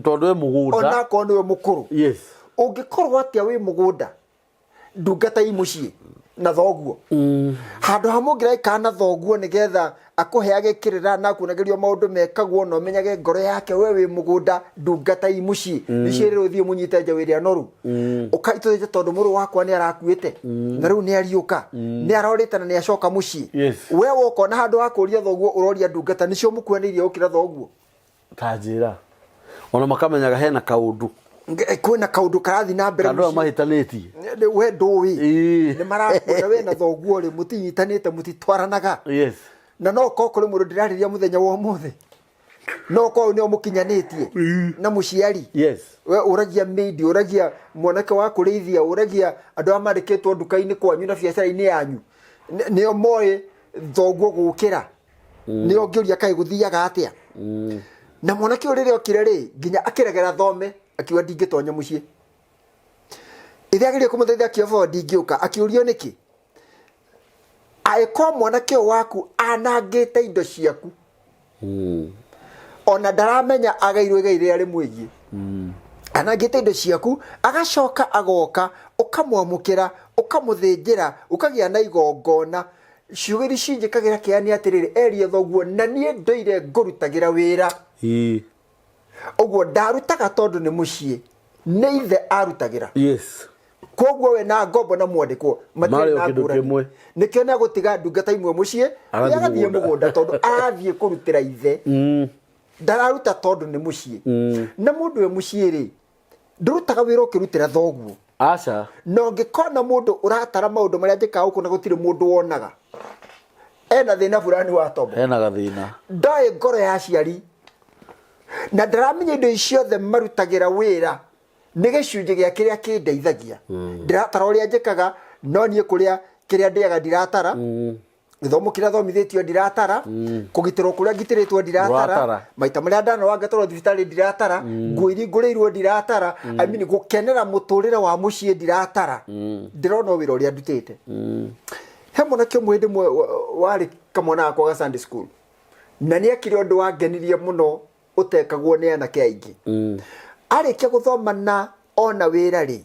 Tondũ e mũgũnda. Onakorwo nĩwe mũkũrũ. Yes. Ũngĩkorwo atĩa wĩ mũgũnda, ndungata i mũciĩ. Na thoguo handũ ha mũngĩraikara na thoguo nĩgetha akũheage kĩrĩra na akuonagĩrio maũndũ mekagwo na ũmenyage ngoro yake, we wĩ mũgũnda, ndungata i mũciĩ nĩcio rĩrĩ ũthiĩ mũnyite njaũ ĩrĩa noru ũkaitũthĩte, tondũ mũrũ wakwa nĩ arakuĩte na rĩu nĩ ariũka, nĩ arorĩte na nĩ acoka mũciĩ. We woka na handũ ha kũria thoguo ũroria ndungata nĩcio mũkuanĩirie gũkĩra thoguo. Ta njĩra ona makamenyaga hena kaũndũ. Kwĩna kaũndũ karathiĩ na mbere andũ aya mũciĩ. Mahĩtanĩtie. We ndũĩ nĩ marakuona we na thoguo rĩ, mũtinyitanĩte, mũtitwaranaga. Na no korwo kũrĩ mũndũ ndĩrarĩria mũthenya wa ũmũthĩ, no korwo nĩo mũkinyanĩtie na mũciari. We ũragia maid, ũragia mwanake wa kũrĩithia, ũragia andũ arĩa mandĩkĩtwo nduka-inĩ kwanyu na biacara-inĩ yanyu. Nĩo moĩ thoguo gũkĩra nĩo ngĩũria kaĩ gũthiaga atĩa. Na mwanake ũyũ rĩrĩa okire rĩ, nginya akĩregera thome, akiuga ndingĩtonya mũciĩ. Ithe ageria kũmũteithia, akiuga baba ndingĩũka. Akĩũrio nĩkĩ, angĩkorwo mwanake ũyũ waku anangĩte indo ciaku, ona ndaramenya agairwo igai rĩrĩa rĩmwĩgiĩ, anangĩte indo ciaku, agacoka agoka, ũkamwamũkĩra, ũkamũthĩnjĩra, ũkagĩa na igongona, ciugo iria cinjĩkagĩra kĩeha nĩ atĩrĩrĩ, erie thoguo na niĩ ndoire ngũrutagĩra wĩra. Ũguo ndarutaga tondũ nĩ mũciĩ, nĩ ithe arutagĩra. Koguo we na ngombo na mwandĩkwo matirĩ Marĩ o na kĩndũ ngũrani. kĩmwe. Nĩkĩo nĩ agũtiga ndungata imwe mũciĩ. Agathiĩ agathiĩ mũgũnda. Mũgũnda tondũ arathiĩ kũrutĩra ithe. Ndararuta tondũ nĩ mũciĩ. Na mũndũ wĩ mũciĩ rĩ, ndũrutaga wĩra ũkĩrutĩra thoguo. Aca. Na ũngĩkona mũndũ ũratara maũndũ marĩa njĩkaga gũkũ na gũtirĩ mũndũ wonaga, ena thĩna fulani wa tombo. Hena gathĩna. Ndoĩ ngoro ya aciari na ndaramenya indo ici ciothe marutagĩra wĩra nĩ gĩcunjĩ gĩa kĩrĩa kĩndeithagia. Ndiratara ũrĩa njĩkaga, no niĩ kũrĩa kĩrĩa ndĩaga ndiratara, gĩthomo kĩrĩa thomithĩtio ndiratara, kũgitĩrwo kũrĩa ngitĩrĩtwo ndiratara, Ndũratara. Maita marĩa ndanarwara ngatwarwo thibitarĩ ndiratara, nguo iria ngũrĩirwo ndiratara, I mean, gũkenera mũtũrĩre wa mũciĩ ndiratara. Ndĩrona o wĩra ũrĩa ndutĩte. He mwanake ũmwe hĩndĩ ĩmwe warĩ kamwana gakwa ga Sunday school, na nĩ ekire ũndũ wangenirie mũno ũtekagwo nĩ anake aingĩ. Arĩkia gũthoma na ona wĩra rĩ,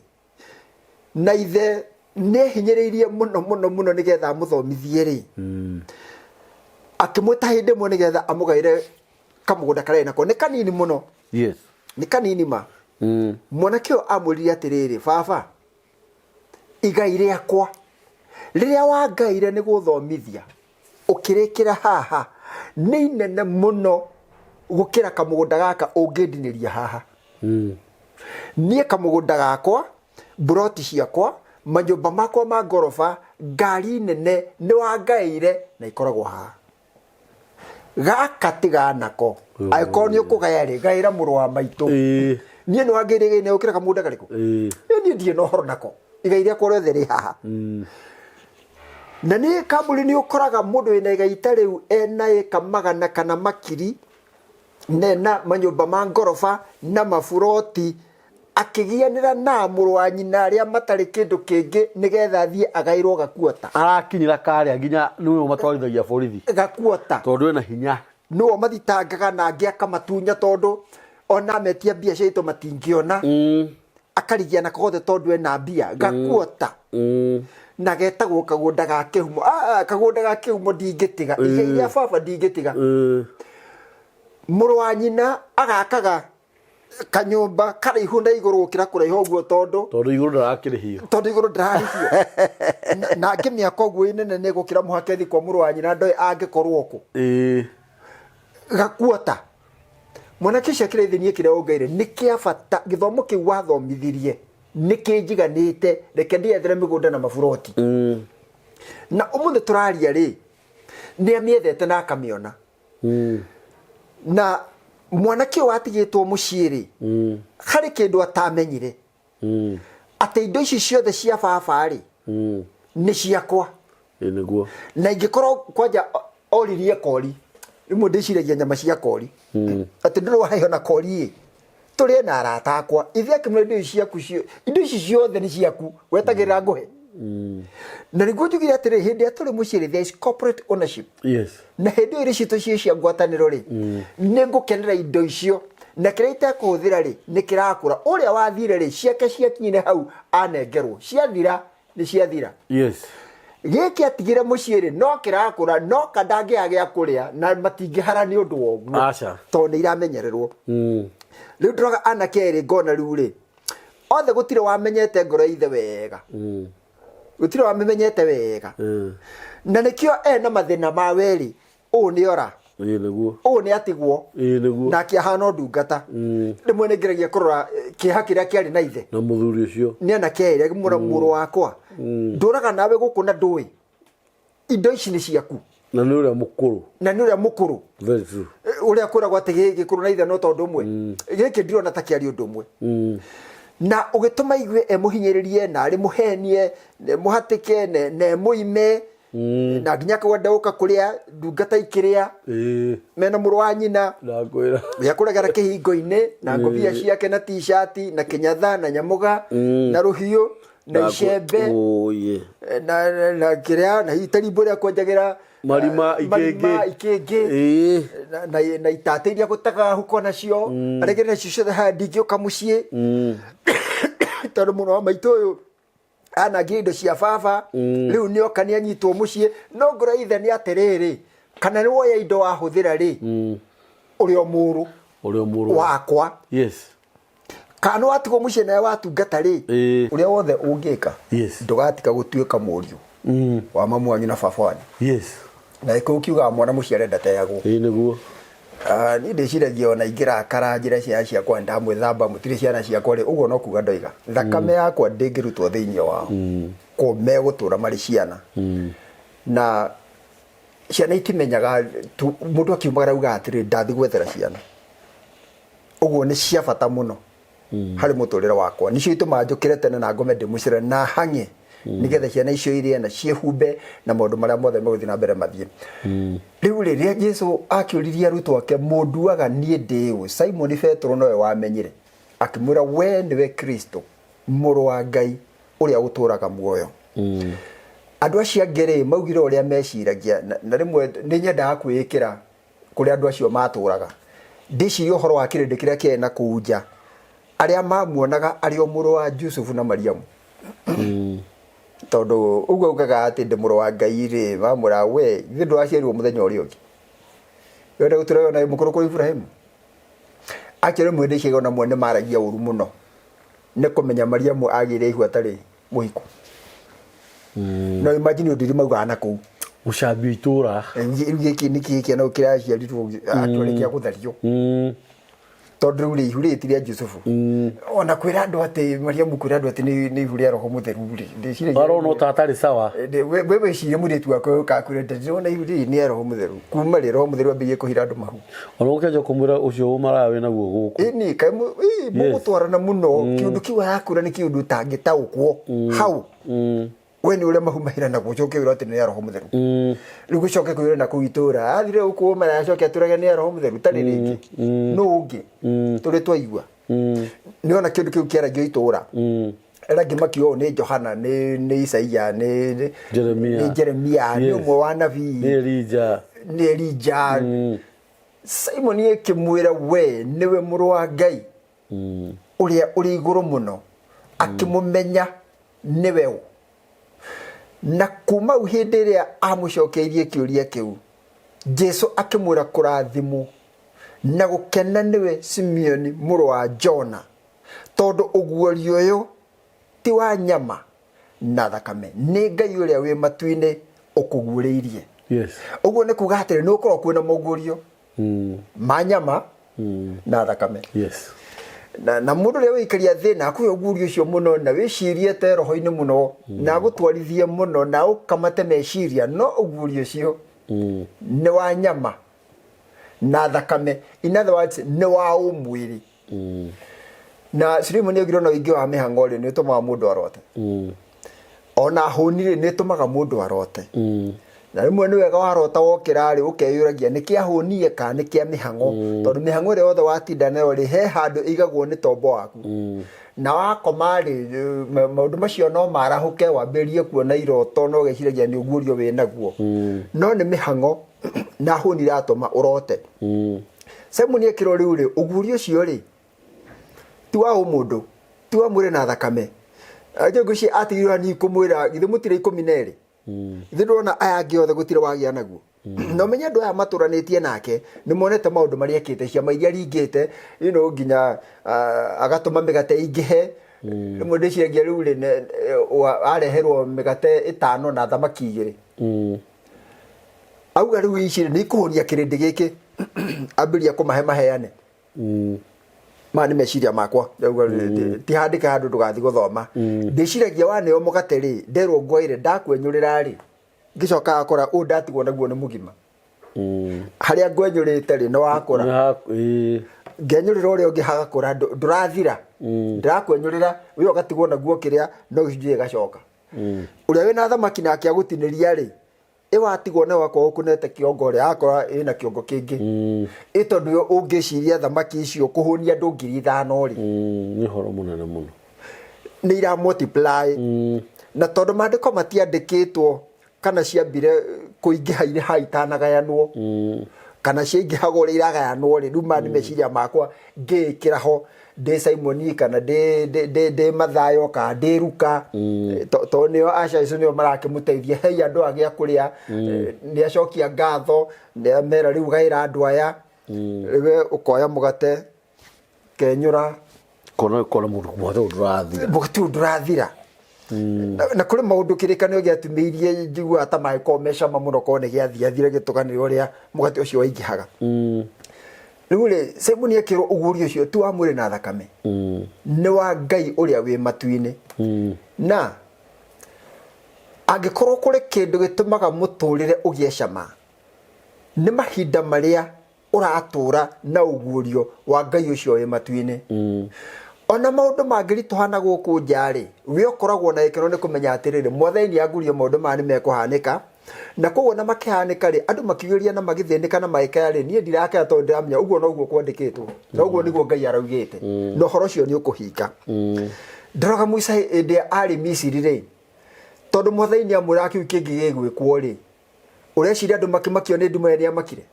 na ithe nĩ ehinyĩrĩirie mũno mũno mũno nĩgetha amũthomithie rĩ, akĩmwĩta hĩndĩ ĩmwe nĩgetha amũgaĩre kamũgũnda karĩa nako nĩ kanini mũno. Nĩ kanini ma. Mwanake ũyũ amwĩrire atĩrĩrĩ, baba, igai rĩakwa rĩrĩa wangaire nĩ gũthomithia ũkĩrĩkĩra haha nĩ inene mũno gũkĩra kamũgũnda gaka ũngĩndinĩria haha. Niĩ kamũgũnda gakwa, mburoti ciakwa, manyũmba makwa ma ngoroba, ngari nene nĩ wangaĩire na ikoragwo haha. Gaka tiganako, angĩkorwo nĩ ũkũgaya rĩ, gaĩra mũrũ wa maitũ. Niĩ nĩ wangĩire igai nĩ gũkĩra kamũgũnda karĩkũ? Ĩ, niĩ ndirĩ na ũhoro nako, igai rĩakwa rĩothe rĩ haha. Na nĩ kambuni nĩ ũkoraga mũndũ wĩna igai ta rĩu ena ĩka magana kana makiri, nena manyũmba ma ngoroba na maburoti, akĩgianĩra na mũrũ wa nyina arĩa matarĩ kĩndũ kĩngĩ nĩgetha athiĩ agaĩrwo gakuota. Arakinyĩra karĩa nginya nĩwe ũmatwarithagia borithi. Gakuota. Tondũ ena hinya. Nĩwe mathitangaga na angĩ akamatunya, tondũ ona metia mbia cia itũ matingĩona. Akarigiana kothe tondũ ena mbia gakuota. Na getagwo kagũnda ga kĩhumo. Ah, ah, kagũnda ga kĩhumo ndingĩtiga, igai rĩa baba ndingĩtiga. Mũrũ wa nyina agakaga kanyũmba karaihu na igũrũ gũkĩra kũraiha ũguo tondũ tondũ igũrũ ndarakĩrĩhio. Tondũ igũrũ ndararĩhio. Na angĩmĩaka ũguo inene nĩ gũkĩra mũhaka ĩthiĩ kwa mũrũ wa nyina, ndoĩ angĩkorwo kũ. Gakuota. Mwanake ũcio akĩra ithe, niĩ kĩrĩa ũngaire nĩ kĩa bata, gĩthomo kĩu wathomithirie nĩ kĩnjiganĩte, reke ndĩyethere mĩgũnda na maburoti. Na ũmũthĩ tũraria rĩ, nĩ amĩethete na akamĩona. Na mwanake ũyũ watigĩtwo mũciĩ rĩ, harĩ kĩndũ atamenyire, atĩ indo ici ciothe cia baba rĩ, nĩ ciakwa. Ĩĩ nĩguo. Na ingĩkorwo kwanja oririe kori rĩmwe, ndĩciragia nyama cia kori, atĩ ndũrĩ waheo na kori ĩ tũrĩe na arata akwa. Ithe akĩmwĩra, indo ici ciaku indo ici ciothe nĩ ciaku, wetagĩrĩra ngũhe. Na nĩguo njugire atĩrĩ, hĩndĩ ĩrĩa tũrĩ mũciĩ rĩ, there is corporate ownership. Na hĩndĩ ĩyo irio citũ ciĩ cia ngwatanĩro rĩ, nĩ ngũkenera indo icio, na kĩrĩa itekũhũthĩra rĩ, nĩ kĩrakũra. Ũrĩa wathire rĩ, ciake ciakinyire hau anengerwo, ciathira nĩ ciathira. Gĩkĩ atigire mũciĩ rĩ, no kĩrakũra, no kandangĩaga gĩa kũrĩa na matingĩhara nĩ ũndũ wa ũguo. Aca. Tondũ nĩ iramenyererwo. Rĩu ndĩroga anake erĩ ngona rĩu rĩ, othe gũtirĩ wamenyete ngoro ya ithe wega. Gũtirĩ wamĩmenyete wega. Na nĩkĩo ena mathĩna ma werĩ, ũũ nĩ ora, Ĩĩ nĩguo. Ũũ nĩ atigwo. Ĩĩ nĩguo. Nake ahana o ndungata. Rĩmwe nĩ ngeragia kũrora kĩeha kĩrĩa kĩarĩ na ithe. Na mũthuri ũcio. Nĩ anake erĩ, akĩmwĩra, mũrũ wakwa, ndũraga nawe gũkũ na ndũĩ indo ici nĩ ciaku. Na nĩ ũrĩa mũkũrũ. Na nĩ ũrĩa mũkũrũ. Very true. Ũrĩa kwĩragwo atĩ gĩkũrũ na ithe no ta ũndũ ũmwe, gĩkĩ ndirona ta kĩarĩ ũndũ ũmwe. Na ũgĩtũma igue emũhinyĩrĩrie na arĩ mũhenie na emũhatĩke na emũime na nginya akauga ndegũka kũrĩa ndungata ikĩrĩa mena mũrũ wa nyina. Ndakwĩra. Gĩa kũregera kĩhingo-inĩ na ngobia ciake na t-shirt na kĩnyatha na nyamũga na rũhiũ na icembe. Oye. Na kĩrĩa na itarimbo rĩa kwenjagĩra. Marima. Marima. Ikĩngĩ. Ikĩngĩ. Na itatĩ iria gũtega huko nacio aregere nacio ciothe haya, ndingĩũka mũciĩ tondũ mũno wa maitũ ũyũ anangire indo cia baba. Rĩu nĩoka nĩanyitwo mũciĩ, no ngoro ya ithe nĩ atĩrĩrĩ, kana nĩ woya indo wahũthĩra rĩ, ũrĩ o mũrũ Ũrĩa mũrũ wakwa, kana nĩ watigwo mũciĩ nawe watungata rĩ, ũrĩa wothe ũngĩka, ndũgatiga gũtuĩka mũriũ wa mamu wanyu na baba wanyu. Na gĩkũyũ kiugaga mwana mũciare ndateagwo. Ĩĩ nĩguo. Ah, niĩ ndĩciragia ona ingĩrakara njĩra ciana ciakwa ndamwĩthamba mũtirĩ ciana ciakwa rĩ, ũguo no kuga ndoiga thakame yakwa ndĩngĩrutwo thĩinĩ wao, ko megũtũra marĩ ciana. Na ciana itimenyaga mũndũ akiumagara augaga atĩrĩ, ndathi gwethera ciana, ũguo nĩ cia bata mũno harĩ mũtũrĩre wakwa, nĩcio itũmaga njũkĩre tene na ngome ndĩ mũcere na hang'e nĩgetha ciana icio irĩe na ciĩhumbe na maũndũ marĩa mothe megũthiĩ na mbere mathiĩ. Rĩu rĩrĩa Jesu akĩũririe arutwo ake, mũnduaga niĩ ndĩ ũ? Simoni Petero nowe wamenyire, akĩmwĩra, we nĩwe Kristo, mũrũ wa Ngai ũrĩa ũtũraga muoyo. Andũ acio angĩ rĩ, maugire ũrĩa meciragia, na rĩmwe nĩ nyendaga kwĩĩkĩra kũrĩa andũ acio matũraga, ndĩcirie ũhoro wa kĩrĩndĩ kĩrĩa kĩarĩ na kũu nja, arĩa mamuonaga arĩ o mũrũ wa Jusufu na Mariamu, tondũ ũguo augaga atĩ ndĩ mũrũ wa Ngai rĩ, mamwĩra, we ithuĩ ndũraciarirwo mũthenya ũrĩa ũngĩ, wenda gũtũra na mũkũrũ kũrĩ Iburahĩmu. Actually rĩmwe ndĩciria ona mwe nĩ maragia ũru mũno nĩ kũmenya Mariamu agĩire ihu atarĩ mũhiku. No imagine ũndũ iria maugaga na kũu. Gũcambio itũra. Rĩu gĩkĩ nĩ kĩĩ kĩana kĩraciarirwo actually kĩa gũthario, tondũ rĩu rĩ, ihu rĩrĩ ti rĩa Jusufu, ona kwĩra andũ atĩ Mariamu kwĩra andũ atĩ nĩ ihu rĩa Roho Mũtheru rĩ, ndĩciragia Arona ta atarĩ sawa. We wĩcirie mũirĩtu wakwa ũkakwĩra, ndĩrona ihu rĩrĩ nĩ ya Roho Mũtheru, kuma rĩ Roho Mũtheru ambĩrĩrie kũhira andũ mahu? Ona ũkĩanjia kũmwĩra ũcio ũmaraya wĩ naguo gũkũ. Ĩni kaĩ mũgũtwarana mũno, kĩũndũ kĩu arakwĩra nĩ kĩũndũ ũtangĩtaũkwo hau. We nĩ ũrĩa mahu mahiranagwo, ũcoke wĩrwo atĩ nĩ ya Roho Mũtheru. Rĩu gũcoke kwĩrwo na kũu itũra athire gũkũ mara acoke atũrage nĩ ya Roho Mũtheru tarĩ rĩngĩ nũ ũngĩ tũrĩ twaigua. Nĩ ona kĩũndũ kĩu kĩaragio itũra, arĩa angĩ makiuga ũũ nĩ Johana, nĩ Isaia, nĩ Jeremia. Nĩ Jeremia, nĩ ũmwe wa nabii. Nĩ Elija. Nĩ Elija. Simoni akĩmwĩra, we nĩwe mũrũ wa Ngai ũrĩa ũrĩ igũrũ mũno. Akĩmũmenya nĩwe ũ, na kuma hau hĩndĩ ĩrĩa amũcokeirie kĩũria kĩu, Jesu akĩmwĩra, kũrathimwo na gũkena nĩwe Simeoni mũrũ wa Jona, tondũ ũguũrio ũyũ ti wa nyama na thakame, nĩ Ngai ũrĩa wĩ matu-inĩ ũkũguũrĩirie. Ũguo nĩ kuga atĩrĩ, nĩ gũkorwo kwĩna moguũrio ma nyama na thakame. Na mũndũ ũrĩa wĩikaria thĩ na akũhe ũguũrio ũcio mũno na wĩcirie te roho-inĩ mũno na agũtwarithie mũno na ũkamate meciria, no ũguũrio ũcio nĩ wa nyama na thakame, in other words, nĩ wa ũmwĩrĩ. Na Suleiman nĩ augire ona ũingĩ wa mĩhang'o rĩ, nĩ ũtũmaga mũndũ arote. Ona hũni rĩ, nĩ ĩtũmaga mũndũ arote. Na rĩmwe nĩ wega warota wokĩra rĩ, ũkeyũragia nĩ kĩa hũnie kana nĩ kĩa mĩhang'o, tondũ mĩhang'o ĩrĩa yothe watinda nayo rĩ, he handũ ĩigagwo nĩ tombo waku, na wakoma rĩ, maũndũ macio no marahũke, wambĩrĩrie kuona iroto na ũgeciragia nĩ ũguũrio wĩ naguo, no nĩ mĩhang'o na hũni iratũma ũrote. Simon ekĩrwo rĩu rĩ, ũguũrio ũcio rĩ ti wa ũmũndũ, ti wa mwĩrĩ na thakame. Ngwĩciria atigirwo hanini kũmwĩra, githĩ mũtirĩ 12? Ithuĩ ndĩrona aya angĩ othe gũtirĩ wagĩa naguo. Na ũmenye andũ aya matũranĩtie nake nĩ monete maũndũ marĩa ekĩte, ciama iria aringĩte, nginya agatũma mĩgate ĩingĩhe. Rĩmwe ndĩciragia rĩu rĩ, areherwo mĩgate 5 na thamaki 2. Auga rĩu ici nĩ ikũhũnia kĩrĩndĩ gĩkĩ, ambĩrĩria kũmahe maheane. Maya nĩ meciria makwa. Ndauga ti handĩke handũ ndũgathiĩ gũthoma. Ndĩciragia waneo mũgate rĩ, nderwo ngwaire ndakwenyũrĩra rĩ, ngĩcoka akora ũũ ndatigwo naguo nĩ mũgima. Harĩa ngwenyũrĩte rĩ, nĩ wakũra. Ngenyũrĩra ũrĩa ũngĩ hagakũra, ndũrathira. Ndĩrakwenyũrĩra, we ũgatigwo naguo kĩrĩa, no gĩcunjĩ gĩgacoka. Ũrĩa wĩna thamaki nake agũtinĩria rĩ, ĩ watigwo nayo akorwo ũkũnete kĩongo rĩ, akora ĩna kĩongo kĩngĩ. Ĩ tondũ ũngĩciria thamaki icio kũhũnia andũ 5,000 rĩ. Nĩ ũhoro mũnene mũno. Nĩ ira multiply. Na tondũ maandĩko matiandĩkĩtwo kana ciambire kũingĩha irĩ ha itanagayanwo, kana ciaingĩhaga ũrĩa iragayanwo rĩ, rĩu maya nĩ meciria makwa ngĩĩkĩra ho ndĩ Simoni kana ndĩ Mathayo kana ndĩ Luka, tondũ nĩo aca acio nĩo marakĩmũteithia, hei andũ aya gĩa kũrĩa, nĩ acokia ngatho, nĩ amera rĩu gaĩra andũ aya, rĩu we ũkoya mũgate kenyũra Kona kona mũndũ mũgate ũyũ ndũrathira. Mũgate ũyũ ndũrathira. Na kũrĩ maũndũ kĩrĩkanĩro gĩatumĩirie njiguaga ta mangĩkorwo me cama mũno korwo nĩ gĩathiathire gĩtũganĩre ũrĩa mũgate ũcio waingĩhaga. Rĩu rĩ, Simoni akĩrwo ũguũrio ũcio ti wa mwĩrĩ na thakame, nĩ wa Ngai ũrĩa wĩ matu-inĩ. Na angĩkorwo kũrĩ kĩndũ gĩtũmaga mũtũrĩre ũgĩe cama, nĩ mahinda marĩa ũratũra na ũguũrio wa Ngai ũcio wĩ matu-inĩ. Ona maũndũ mangĩritũha na gũkũ nja rĩ, we ũkoragwo na gĩkeno nĩ kũmenya atĩrĩrĩ, Mwathani nĩ angurio maũndũ maya nĩ mekũhanĩka, na koguo na makĩhanĩka rĩ, andũ makiugĩrĩria na magĩthĩnĩka na magĩkaya rĩ, niĩ ndirakaya tondũ ndĩramenya ũguo noguo kwandĩkĩtwo, na ũguo nĩguo Ngai araugĩte, na ũhoro ũcio nĩ ũkũhinga. Ndĩroga Musa hĩndĩ ĩrĩa arĩ Misiri rĩ, tondũ Mwathani nĩ amwĩraga kĩu kĩngĩ gĩgwĩkwo rĩ, Ũreciria andũ makĩmakio nĩ nduma ĩrĩa nĩamakire?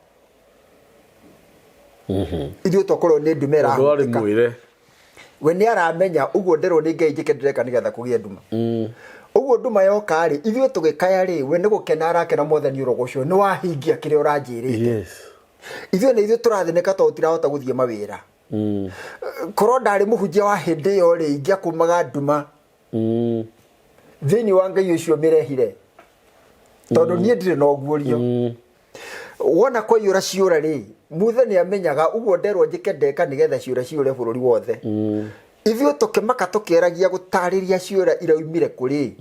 Ithuĩ tokorwo nĩ nduma Ũndũ warĩ ĩrahutĩka. mwĩre. We nĩ aramenya ũguo nderwo nĩ Ngai njĩke ndĩreka nĩgetha kũgĩe nduma. Ũguo nduma yoka rĩ, ithuĩ tũgĩkaya rĩ, we nĩ gũkena arakena Mwathani ũrogocwo, nĩ wahingia kĩrĩa ũranjĩrĩte. Ithuĩ nĩ ithuĩ tũrathĩnĩka tondũ tirahota gũthiĩ mawĩra. Korwo ndarĩ mũhunjia wa hĩndĩ ĩyo rĩ, ingĩakũmaga nduma. Thĩinĩ wa Ngai ũcio mĩrehire. Tondũ niĩ ndirĩ na ũguũrio. Wona kwaiyũra ciũra rĩ, Muthe nĩ amenyaga ũguo nderwo njĩke ndeka nĩgetha ciũra ciũre bũrũri wothe. Ithuĩ tũkĩmaka tũkĩeragia gũtarĩria ciũra iraumire kũrĩ.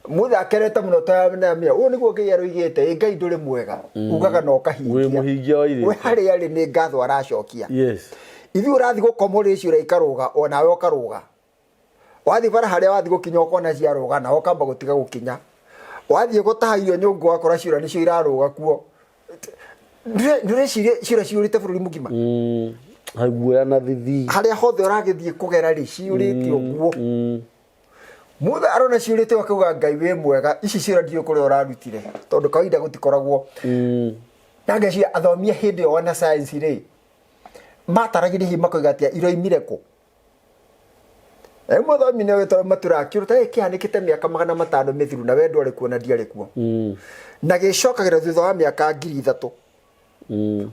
Muthe akerete mũno tayamĩa, ũũ nĩguo Ngai aroigĩte, ĩ Ngai ndũrĩ mwega, ugaga na ũkahingia. Wĩ mũhingia wa irĩko. We harĩa arĩ nĩ ngatho aracokia. Ithuĩ ũrathiĩ gũkoma ũrĩ ciũra ikarũga, onawe ũkarũga. Wathiĩ bara harĩa wathiĩ gũkinya ũkona ciarũga nawe ũkamba gũtiga gũkinya. Wathiĩ gũtaha irio nyũngũ wakora ciũra nĩcio irarũga kuo. Ndĩreciria ciũra ciũrĩte bũrũri mũgima. Guoya na thithi. Harĩa hothe ũragĩthiĩ kũgera rĩ, ciũrĩte ũguo. Mũndũ arona ciũrĩte akauga Ngai wĩ mwega, ici ciũra ndiũĩ kũrĩa ũrarutire, tondũ kawaida gũtikoragwo. Na ngeciria athomi a hĩndĩ ĩyo ona science rĩ, mataragĩria hihi makoiga atĩa iroimire kũ? Rĩu mũthomi nĩ ũgĩtwara matura akĩũra ta kĩhanĩkĩte mĩaka 500 mĩthiru na we ndwarĩ kuo na ndiarĩ kuo. Na gĩcokagĩra thutha wa mĩaka 3,000.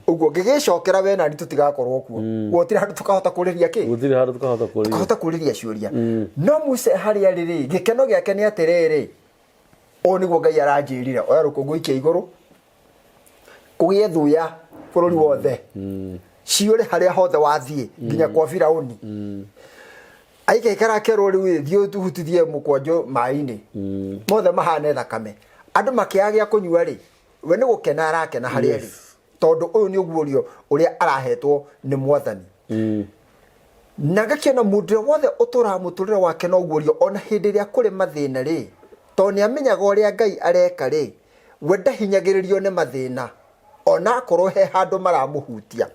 Ũguo ngĩgĩcokera we nani tũtigakorwo kuo. Gũtirĩ handũ tũkahota kũrĩria kĩ? Gũtirĩ handũ tũkahota kũrĩria. Tũkahota kũrĩria ciũria. No Musa harĩa arĩ rĩ, gĩkeno gĩake nĩ atĩrĩrĩ, ũũ nĩguo Ngai aranjĩrire, oya rũkũngũ ikia igũrũ, kũgĩe thuya bũrũri wothe, ciũre harĩa hothe wathiĩ nginya kwa Firauni. Aikaikara akerwo rĩu thiĩ ũhutithie mũkwanjũ maĩ-inĩ, mothe mahane thakame. Andũ makĩaga gĩa kũnyua rĩ, we nĩ gũkena arakena harĩa arĩ, tondũ ũyũ nĩ ũguũrio ũrĩa arahetwo nĩ Mwathani. Na ngakĩona mũndũ ũrĩa wothe ũtũraga mũtũrĩre wake na ũguũrio ona hĩndĩ ĩrĩa kũrĩ mathĩna rĩ, tondũ nĩ amenyaga ũrĩa Ngai areka rĩ, we ndahinyagĩrĩrio nĩ mathĩna ona akorwo he handũ maramũhutia.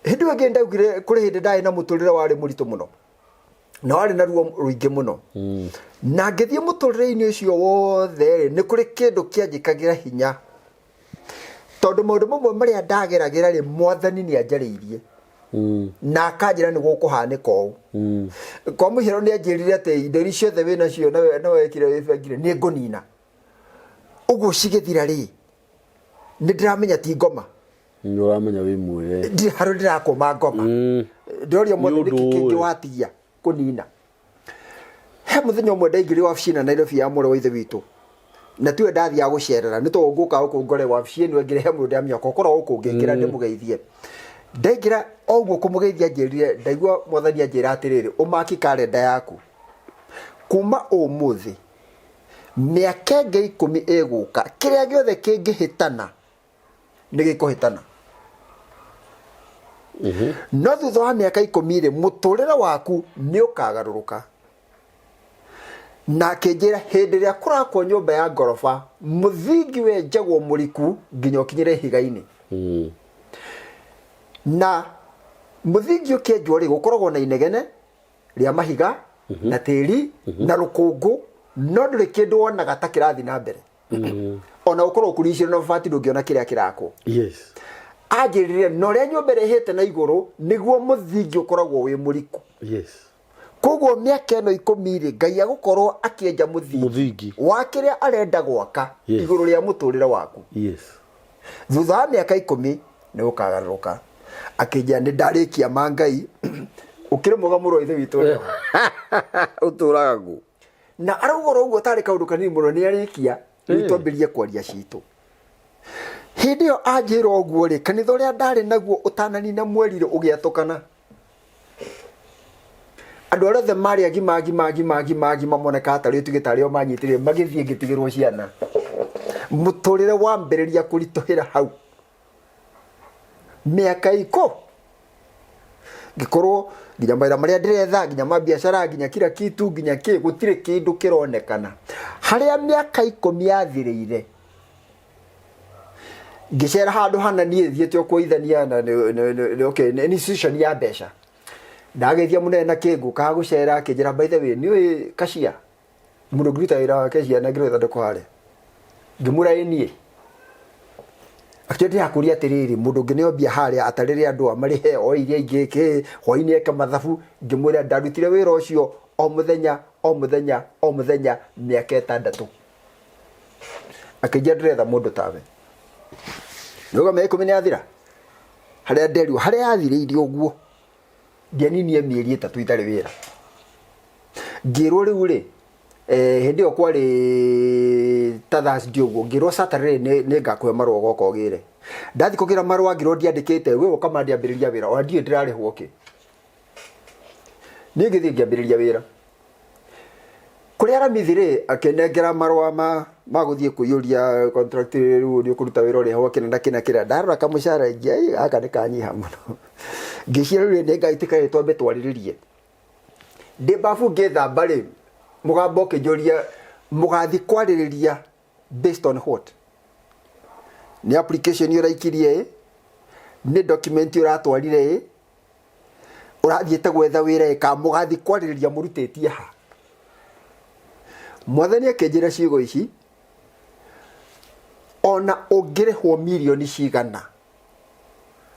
Hĩndĩ ĩyo ĩngĩ ndaugire kũrĩ hĩndĩ ndarĩ na mũtũrĩre warĩ mũritũ mũno na warĩ na ruo rũingĩ mũno. Na ngĩthiĩ mũtũrĩre-inĩ ũcio wothe rĩ, nĩ kũrĩ kĩndũ kĩanjĩkagĩra hinya, tondũ maũndũ mamwe marĩa ndageragĩra rĩ, Mwathani nĩ anjarĩirie na akanjĩra nĩ gũkũhanĩka ũũ. Kwa mũhiano nĩ anjĩrire atĩ indo iria ciothe wĩ nacio na wekire wĩ bengi rĩ, nĩ ngũnina. Ũguo cigĩthira rĩ, nĩ ndĩramenya ti ngoma. Nĩ ũramenya wĩ muoyo. Ndirĩ harũ ndĩrakũma ngoma. Ndĩroria Nĩ mothe ũndũ nĩkĩ kĩngĩ ũĩ. watigia kũnina. He mũthenya ũmwe ndaingĩrire wabici na Nairobi ya mũrũ wa ithe witũ, na tiwe ndathiaga gũcerera, nĩ tondũ ngũka gũkũ ngore wabici ĩno ĩngĩ he mũndũ ndĩramenya okorwo gũkũ ngĩingĩra ndĩmũgeithie. Ndaingĩra o ũguo kũmũgeithia njĩrire, ndaigua mwathani anjĩra atĩrĩrĩ, ũmaki karenda yaku kuma ũmũthĩ mĩaka ĩngĩ 10 ĩgũka, kĩrĩa gĩothe kĩngĩhĩtana nĩ gĩkũhĩtana. No thutha wa mĩaka 10 rĩ, mũtũrĩre waku nĩ ũkagarũrũka. Na akĩnjĩra hĩndĩ ĩrĩa kũrakwo nyũmba ya ngoroba, mũthingi wenjagwo mũriku nginya ũkinyĩre ihiga-inĩ. Na mũthingi ũkĩenjwo rĩ, gũkoragwo na inegene rĩa mahiga na tĩri na rũkũngũ, no ndũrĩ kĩndũ wonaga ta kĩrathiĩ na mbere. Ona ũkorwo ũkuricire na mabati ndũngĩona kĩrĩa kĩrakwo. Anjĩrire na ũrĩa nyũmba ĩrĩa ĩhĩte na igũrũ nĩguo mũthingi ũkoragwo wĩ mũriku. Koguo mĩaka ĩno 10 rĩ, Ngai agũkorwo akĩenja mũthingi Mũthingi. wa kĩrĩa arenda gwaka igũrũ rĩa mũtũrĩre waku. Thutha wa mĩaka 10 nĩ ũkagarũrũka. Akĩnjĩra nĩ ndarĩkia ma Ngai. Ũkĩrĩ mwega mũrũ wa ithe witũ ũrĩa. Ũtũraga kũ? Na arauga oro ũguo tarĩ kaũndũ kanini mũno nĩ arĩkia, rĩu twambĩrĩrie kwaria citũ. Hĩndĩ ĩyo anjĩra ũguo rĩ, kanitha ũrĩa ndarĩ naguo ũtananina mweri rĩ, ũgĩatũkana. Andũ arĩa othe marĩ agima agima agima agima agima monekaga tarĩ ũtuge tarĩ o manyitĩrĩire magĩthiĩ ngĩtigĩrwo ciana. Mũtũrĩre wambĩrĩria kũritũhĩra hau. Mĩaka ikũ ngĩkorwo nginya mawĩra marĩa ndĩretha, nginya ma biacara, nginya kila kitu, nginya kĩ, gũtirĩ kĩndũ kĩronekana. Harĩa mĩaka 10 yathirĩire, ngĩcera handũ hana niĩ thiĩte o kuoithania na okay, nĩ institution ya mbeca. Ndageithia mũnene na kĩ, ngũkaga gũcera, akĩnjĩra by the way, nĩ ũĩ cashier? Mũndũ ũngĩruta wĩra wa cashier na ngĩrwo ĩthondekwo harĩa. Ngĩmwĩra ĩ niĩ. Akĩnjĩra ndĩrakũria atĩrĩrĩ, mũndũ ũngĩ nĩ ombia harĩa atarĩre andũ amarĩhe o iria ingĩ kĩ, hwainĩ eke mathabu. Ngĩmwĩra ndarutire wĩra ũcio o mũthenya, o mũthenya, o mũthenya mĩaka 6. Akĩnjĩra ndĩretha mũndũ tawe. Nĩuga mĩaka 10 nĩ yathira? Harĩa nderirwo, harĩa yathirĩire ũguo, ndianinie mĩeri 3 itarĩ wĩra. Ngĩrwo rĩu rĩ, hĩndĩ ĩyo kwarĩ ta Thursday ũguo, ngĩrwo Saturday nĩ ngakũhe marũa ũgoka ũgĩre. Ndathiĩ kũgĩra marũa ngĩrwo ndiandĩkĩte, we ũka Monday ambĩrĩria wĩra, ona ndiũĩ ndĩrarĩhwo kĩ. Niĩ ngĩthiĩ ngĩambĩrĩria wĩra. Kũrĩa Aramithi rĩ, akĩnengera marũa ma gũthiĩ kũiyũria contract rĩu nĩ ũkũruta wĩra ũrĩhwo kĩna na kĩna kĩna. Ndarora kamũcara ngĩona gaka nĩ kanyiha mũno. Ngĩciria rĩu nĩ ngaitĩka rĩ twambe twarĩrĩrie. Ndĩ babu ngĩthamba rĩ, mũgambo ũkĩnjũria mũgathiĩ kwarĩrĩria based on what? Nĩ application ũraikirie ĩ? Nĩ document ũratwarire ĩ? Ũrathiĩte gwetha wĩra ĩ? Kana mũgathiĩ kwarĩrĩria mũrutĩtie ha? Mwathani akĩnjĩra ciugo ici, ona ũngĩrĩhwo mirioni cigana,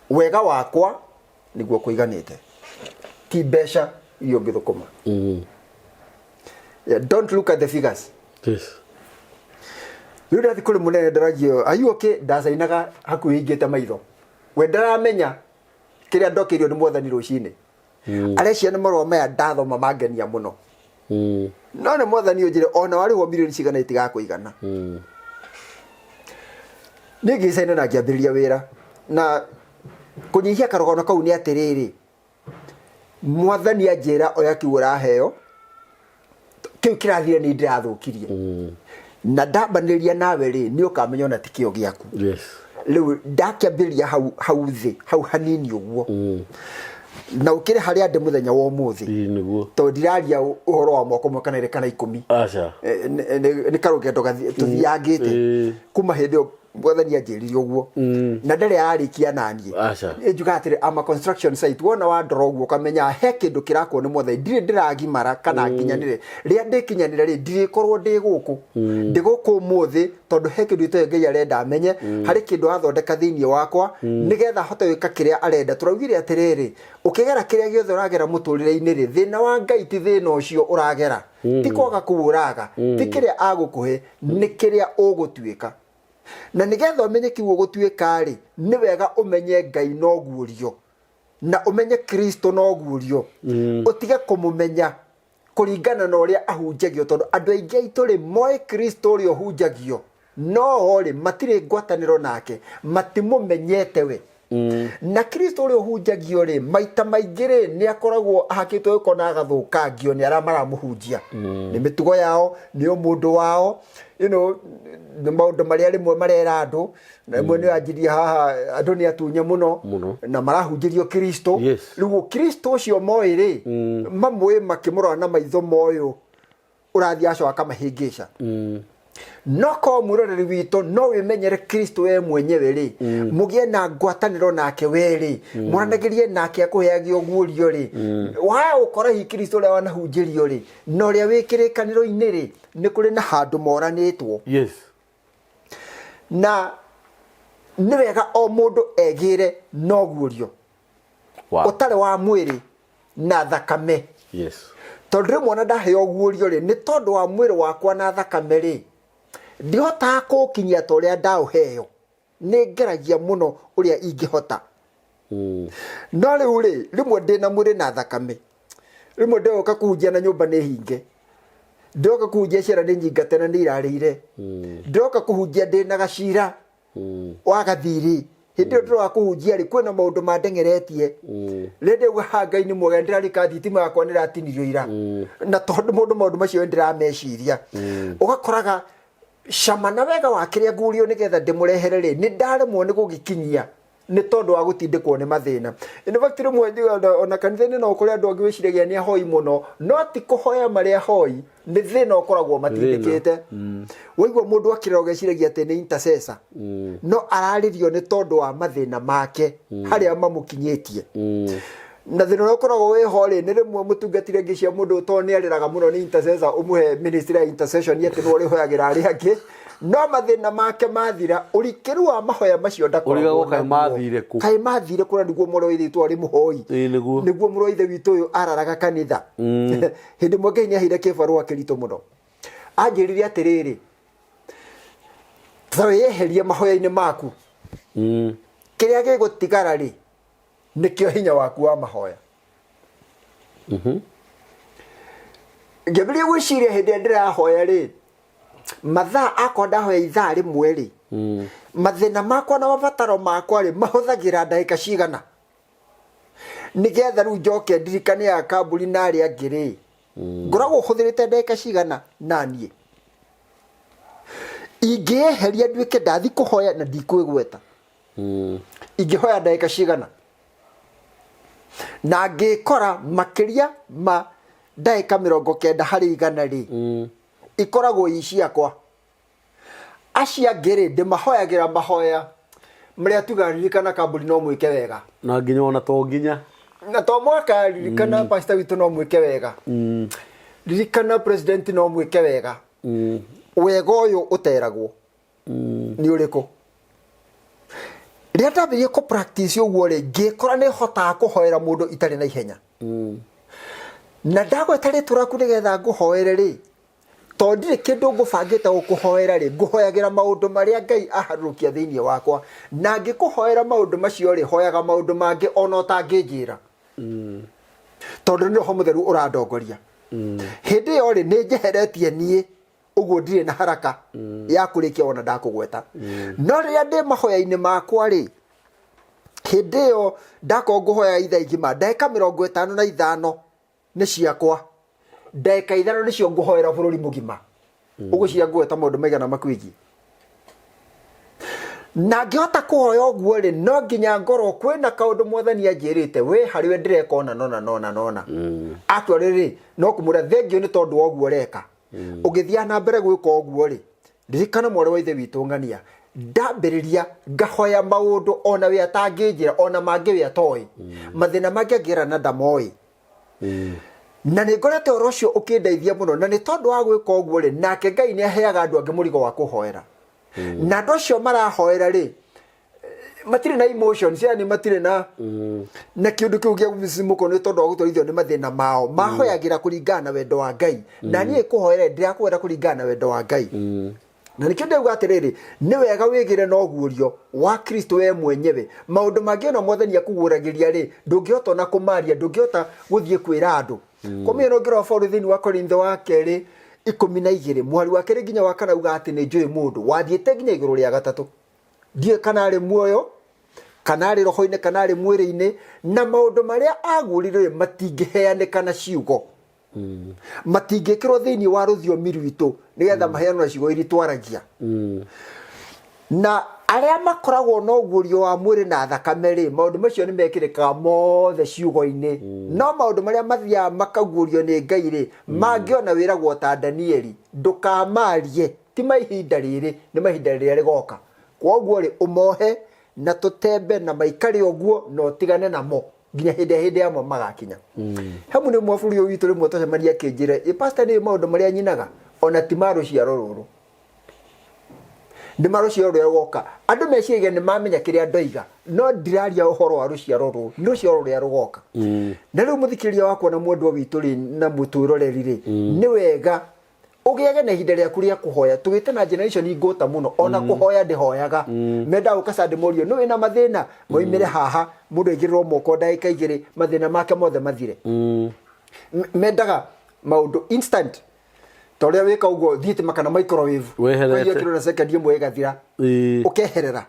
wega wakwa nĩguo kũiganĩte, ti mbeca iria ũngĩthũkũma. Yeah, don't look at the figures. Rĩu ndathiĩ kũrĩ mũnene ndaragio, are you okay? Ndacainaga hakuhĩ hingĩte maitho. We ndaramenya kĩrĩa ndokĩirio nĩ mwathani rũcinĩ. Arecia nĩ marũa maya ndathoma mangenia mũno. No nĩ mwathani ũnjĩre ona warĩhwo mirioni cigana itigakũigana. Niĩ ngĩcaina na ngĩambĩrĩria wĩra. Na kũnyihia karũgano kau nĩ atĩrĩrĩ, mwathani anjĩra oya kĩu ũraheo, kĩu kĩrathire nĩ ndĩrathũkirie. Na ndambanĩria nawe rĩ, nĩ ũkamenya ona ti kĩo gĩaku. Rĩu ndakĩambĩrĩria hau, hau thĩ, hau hanini ũguo. Na ũkĩrĩ harĩa ndĩ mũthenya wa ũmũthĩ. Ĩĩ, nĩguo. Tondũ ndiraria ũhoro wa mwaka ũmwe kana ĩrĩ kana 10. Aca. Nĩ karũgendo tũthiangĩte. Kuma hĩndĩ ĩyo Mwathani anjĩrire ũguo na ndarĩ ararĩkia naniĩ. Aca. Njugaga atĩrĩ, I'm a construction site. Wona wandora ũguo ũkamenya he kĩndũ kĩrakwo nĩ Mwathani. Ndirĩ ndĩragimara kana nginyanĩre. Rĩrĩa ndĩkinyanĩra rĩ, ndirĩkorwo ndĩ gũkũ. Ndĩ gũkũ ũmũthĩ tondũ he kĩndũ gĩtoĩ Ngai arenda menye, harĩ kĩndũ athondeka thĩinĩ wakwa nĩgetha hote gwĩka kĩrĩa arenda. Tũraugire atĩrĩrĩ, ũkĩgera kĩrĩa gĩothe ũragera mũtũrĩre-inĩ rĩ, thĩna wa Ngai ti thĩna ũcio ũragera, ti kwaga kũũraga, ti kĩrĩa agũkũhe, nĩ kĩrĩa ũgũtuĩka. Na nĩgetha ũmenye kĩu ũgũtuĩka rĩ, nĩ wega ũmenye Ngai no guũrio, na ũmenye Kristo no guũrio, ũtige kũmũmenya kũringana na ũrĩa ahunjagio, tondũ andũ aingĩ aitũ rĩ moĩ Kristo ũrĩa ũhunjagio, no o rĩ matirĩ ngwatanĩro nake, matimũmenyete we. Na Kristo ũrĩa ũhunjagio rĩ, maita maingĩ rĩ nĩ akoragwo ahakĩtwo gĩko na agathũkangio nĩ arĩa maramũhunjia, nĩ mĩtugo yao, nĩ ũmũndũ wao, nĩ maũndũ marĩa rĩmwe marera andũ, na rĩmwe nĩ anjirie haha andũ nĩ atunye mũno Mũno. na marahunjĩrio Kristo. Rĩu Kristo ũcio moĩ rĩ, mamũĩ makĩmũrora na maitho moyũ ũrathiĩ acoka akamahĩngĩca. No korwo mwĩroreri witũ no wĩmenyere Kristo we mwenyewe rĩ, mũgĩe na ngwatanĩro nake we rĩ, mwaranagĩrie nake akũheage ũguũrio rĩ, waya gũkora hihi Kristo ũrĩa wanahunjĩrio rĩ na ũrĩa wĩ kĩrĩkanĩro-inĩ rĩ, nĩ kũrĩ na handũ moranĩtwo. Na nĩ wega o mũndũ egĩre na ũguũrio ũtarĩ wa mwĩrĩ na thakame. Tondũ rĩmwe ona ndaheo ũguũrio rĩ, nĩ tondũ wa mwĩrĩ wakwa na thakame rĩ, ndihotaga kũũkinyia ta ũrĩa ndaũheo. Nĩ ngeragia mũno ũrĩa ingĩhota. No rĩu rĩ, rĩmwe ndĩna mwĩrĩ na thakame, rĩmwe ndĩroka kũhunjia na nyũmba nĩ hinge, ndĩroka kũhunjia ciana nĩ nyingate na nĩ irarĩire, ndĩroka kũhunjia ndĩna gacira wa gathirĩ. Hĩndĩ ĩyo ndĩroka kũhunjia rĩ, kwĩna maũndũ mandengeretie. Rĩrĩa ndĩrauga ha Ngai nĩ mwega, ndĩrarika thitima yakwa nĩ ĩratinirio ira, na tondũ mũndũ maũndũ macio ndĩrameciria, ũgakoraga cama na wega wa kĩrĩa ngurio nĩgetha ndĩmũrehere rĩ, nĩ ndaremwo nĩ gũgĩkinyia nĩ tondũ wa gũtindĩkwo nĩ mathĩna. In fact rĩmwe njugaga ona kanitha-inĩ no ũkore andũ angĩ wĩciragia nĩ ahoi mũno, no ti kũhoya marĩ ahoi, nĩ thĩna ũkoragwo matindĩkĩte. Waigua mũndũ akĩrĩra ũgeciragia atĩ nĩ intercessor, no ararĩrio nĩ tondũ wa mathĩna make harĩa mamũkinyĩtie. Na thĩna ũrĩa ũkoragwo wĩho rĩ, nĩ rĩmwe mũtungatĩri angĩcia mũndũ tondũ nĩ arĩraga mũno nĩ intercessor, ũmũhe ministry ya intercession atĩ nĩwe ũrĩhoyagĩra arĩa angĩ, no mathĩna make mathira, ũrikĩru wa mahoya macio ndakoragwo Ũrigagwo kaĩ naguo. mathire kũ? Kaĩ mathire kũ, na nĩguo mũrũ wa ithe witũ arĩ mũhoi. Ĩĩ, nĩguo. Nĩguo mũrũ wa ithe witũ ũyũ araraga kanitha. Hĩndĩ ĩmwe Ngai nĩ aheire kĩbarũa kĩritũ mũno, anjĩrire atĩrĩrĩ, ta wĩyeherie mahoya-inĩ maku, kĩrĩa gĩgũtigara rĩ nĩkĩo hinya waku wa mahoya. Ngĩambĩrĩria gwĩciria hĩndĩ ĩrĩa ndĩrahoya rĩ, mathaa akwa ndahoya ithaa rĩmwe rĩ, mathĩna makwa na mabataro makwa rĩ mahũthagĩra ndagĩka cigana, nĩgetha rĩu njoke ndirikane ya kambuni na arĩa angĩ rĩ, ngoragwo hũthĩrĩte ndagĩka cigana na niĩ ingĩeheria nduĩke ndathi kũhoya na ndikwĩgweta, ingĩhoya ndagĩka cigana, na ngĩkora makĩria ma ndagĩka 90% rĩ, ikoragwo i ciakwa. Acio angĩ rĩ, ndĩmahoyagĩra mahoya marĩa tugaga ririkana kambuni no mwĩke wega, na nginya ona to nginya na to mwaka ririkana pastor witũ no mwĩke wega, ririkana president no mwĩke wega. Wega ũyũ ũteragwo nĩ ũrĩkũ? Rĩrĩa ndambĩrĩirie kũ practice ũguo rĩ, ngĩkora nĩ hotaga kũhoera mũndũ itarĩ na ihenya, na ndagweta rĩtwa rĩaku nĩgetha ngũhoere rĩ, tondũ ndirĩ kĩndũ ngũbangĩte gũkũhoera rĩ, ngũhoyagĩra maũndũ marĩa Ngai aharũrũkia thĩinĩ wakwa, na ngĩkũhoera maũndũ macio rĩ, hoyaga maũndũ mangĩ ona ũtangĩnjĩra, tondũ nĩ Roho Mũtheru ũrandongoria. Hĩndĩ ĩyo rĩ, nĩ njeheretie niĩ ũguo, ndirĩ na haraka ya kũrĩkia ona ndakũgweta. No rĩrĩa ndĩ mahoya-inĩ makwa rĩ, hĩndĩ ĩyo ndakorwo ngũhoya ithaa igima, ndagĩka 55 nĩ ciakwa, ndagĩka 5 nĩcio ngũhoera bũrũri mũgima. Ũgwĩciria ngũgweta maũndũ maigana makwĩgiĩ? Na ngĩhota kũhoya ũguo rĩ, no nginya ngorwo kwĩna kaũndũ Mwathani anjĩrĩte we harĩ we ndĩreka ona nona nona nona. Actually rĩ, no kũmwĩra thengiũ nĩ tondũ wa ũguo ũreka. Ũgĩthiaga na mbere gwĩka ũguo rĩ, ririkana mwarĩ wa ithe witũ ng'ania, Ndambĩrĩria ngahoya maũndũ ona we atangĩnjĩra, ona mangĩ we atoĩ, mathĩna mangĩ angĩra na ndamoĩ. Na nĩ ngorete ũhoro ũcio ũkĩndeithia mũno, na nĩ tondũ wa gwĩka ũguo rĩ, nake Ngai nĩ aheaga andũ angĩ mũrigo wa kũhoera. Na andũ acio marahoera rĩ, matirĩ na emotions, yani matirĩ na kĩũndũ kĩu gĩa mĩcimũko nĩ tondũ wa gũtwarithio nĩ mathĩna mao. Mahoyagĩra kũringana na wendo wa Ngai. Na niĩ kũhoera ndĩrakũhoera kũringana na wendo wa Ngai. Na nĩkĩo ndĩrauga atĩrĩrĩ, nĩ wega wĩgĩre na ũguũrio wa Kristo we mwenyewe. Maũndũ mangĩ ona Mwathani akũguũragĩria rĩ, ndũngĩhota ona kũmaria, ndũngĩhota gũthiĩ kwĩra andũ. Kwa mũhiano ũngĩrora Paũlũ thĩinĩ wa Korintho wa kerĩ 12 mũhari wa kerĩ nginya wa kana auga atĩ nĩ njũĩ mũndũ wathiĩte nginya igũrũ rĩa gatatũ, ndiũĩ kana arĩ muoyo kana arĩ roho-inĩ kana arĩ mwĩrĩ-inĩ, na maũndũ marĩa aguũrire rĩ matingĩheanĩka na ciugo, matingĩkĩrwo thĩinĩ wa rũthiomi rwitũ nĩgetha maheanwo na ciugo iria twaragia. Na arĩa makoragwo na ũguũrio wa mwĩrĩ na thakame rĩ, maũndũ macio nĩ mekĩrĩkaga mothe ciugo-inĩ. No maũndũ marĩa mathiaga makaguũrio nĩ Ngai rĩ, mangĩona wĩragwo ta Danieli, ndũkamarie, ti ma ihinda rĩrĩ, nĩ ma ihinda rĩrĩa rĩgoka. Kwoguo rĩ, ũmohe na tũtembe na maikare ũguo na ũtigane namo nginya hĩndĩ yamo magakinya. He mũndũ ũmwe wa bũrũri ũyũ witũ rĩmwe twacemania akĩnjĩra, ĩ pastor, nĩ maũndũ marĩa nyinaga ona ti ma rũciaro rũrũ, nĩ ma rũciaro rũrĩa rũgoka. Andũ meciragia nĩ mamenya kĩrĩa ndoiga, no ndiraria ũhoro wa rũciaro rũrũ, nĩ rũciaro rũrĩa rũgoka. Na rĩu mũthikĩrĩria wakwa na mwendwa witũ rĩ, na mũtwĩroreri rĩ, nĩ wega ũgĩage na ihinda rĩaku rĩa kũhoya. Tũgĩte na generation ngũta mũno, ona kũhoya ndĩhoyaga. Mendaga gũka Sunday morio nĩ wĩna mathĩna, moimĩre haha, mũndũ aigĩrĩrwo moko ndagĩka 2, mathĩna make mothe mathire. Mendaga maũndũ instant, ta ũrĩa wĩka ũguo thitima kana microwave. Weherete. Ũkaigua kĩndũ na second ĩmwe ĩgathira. Ũkeherera.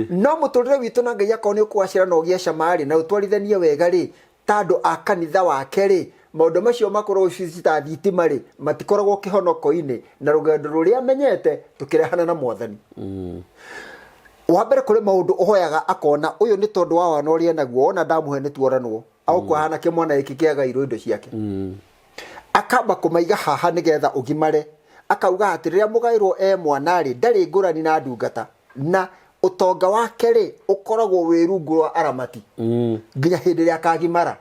No mũtũrĩre witũ na Ngai akorwo nĩ ũkũgacĩra na ũgĩe cama rĩ, na ũtwarithanie wega rĩ, ta andũ a kanitha wake rĩ, maũndũ macio makoragwo ta thitima rĩ, matikoragwo kĩhonoko-inĩ na rũgendo rũrĩa amenyete tũkĩrehana na Mwathani. Wa mbere kũrĩ maũndũ ũhoyaga akona ũyũ nĩ tondũ wa wana ũrĩa enaguo, wona ndamũhe nĩ tuoranwo, agũkua hana kĩmwana gĩkĩ kĩagairwo indo ciake. Akamba kũmaiga haha nĩgetha ũgimare, akauga atĩ rĩrĩa mũgaĩrwo e mwana rĩ, ndarĩ ngũrani na ndungata, na ũtonga wake rĩ ũkoragwo wĩ rungu rwa aramati nginya hĩndĩ ĩrĩa akagimara.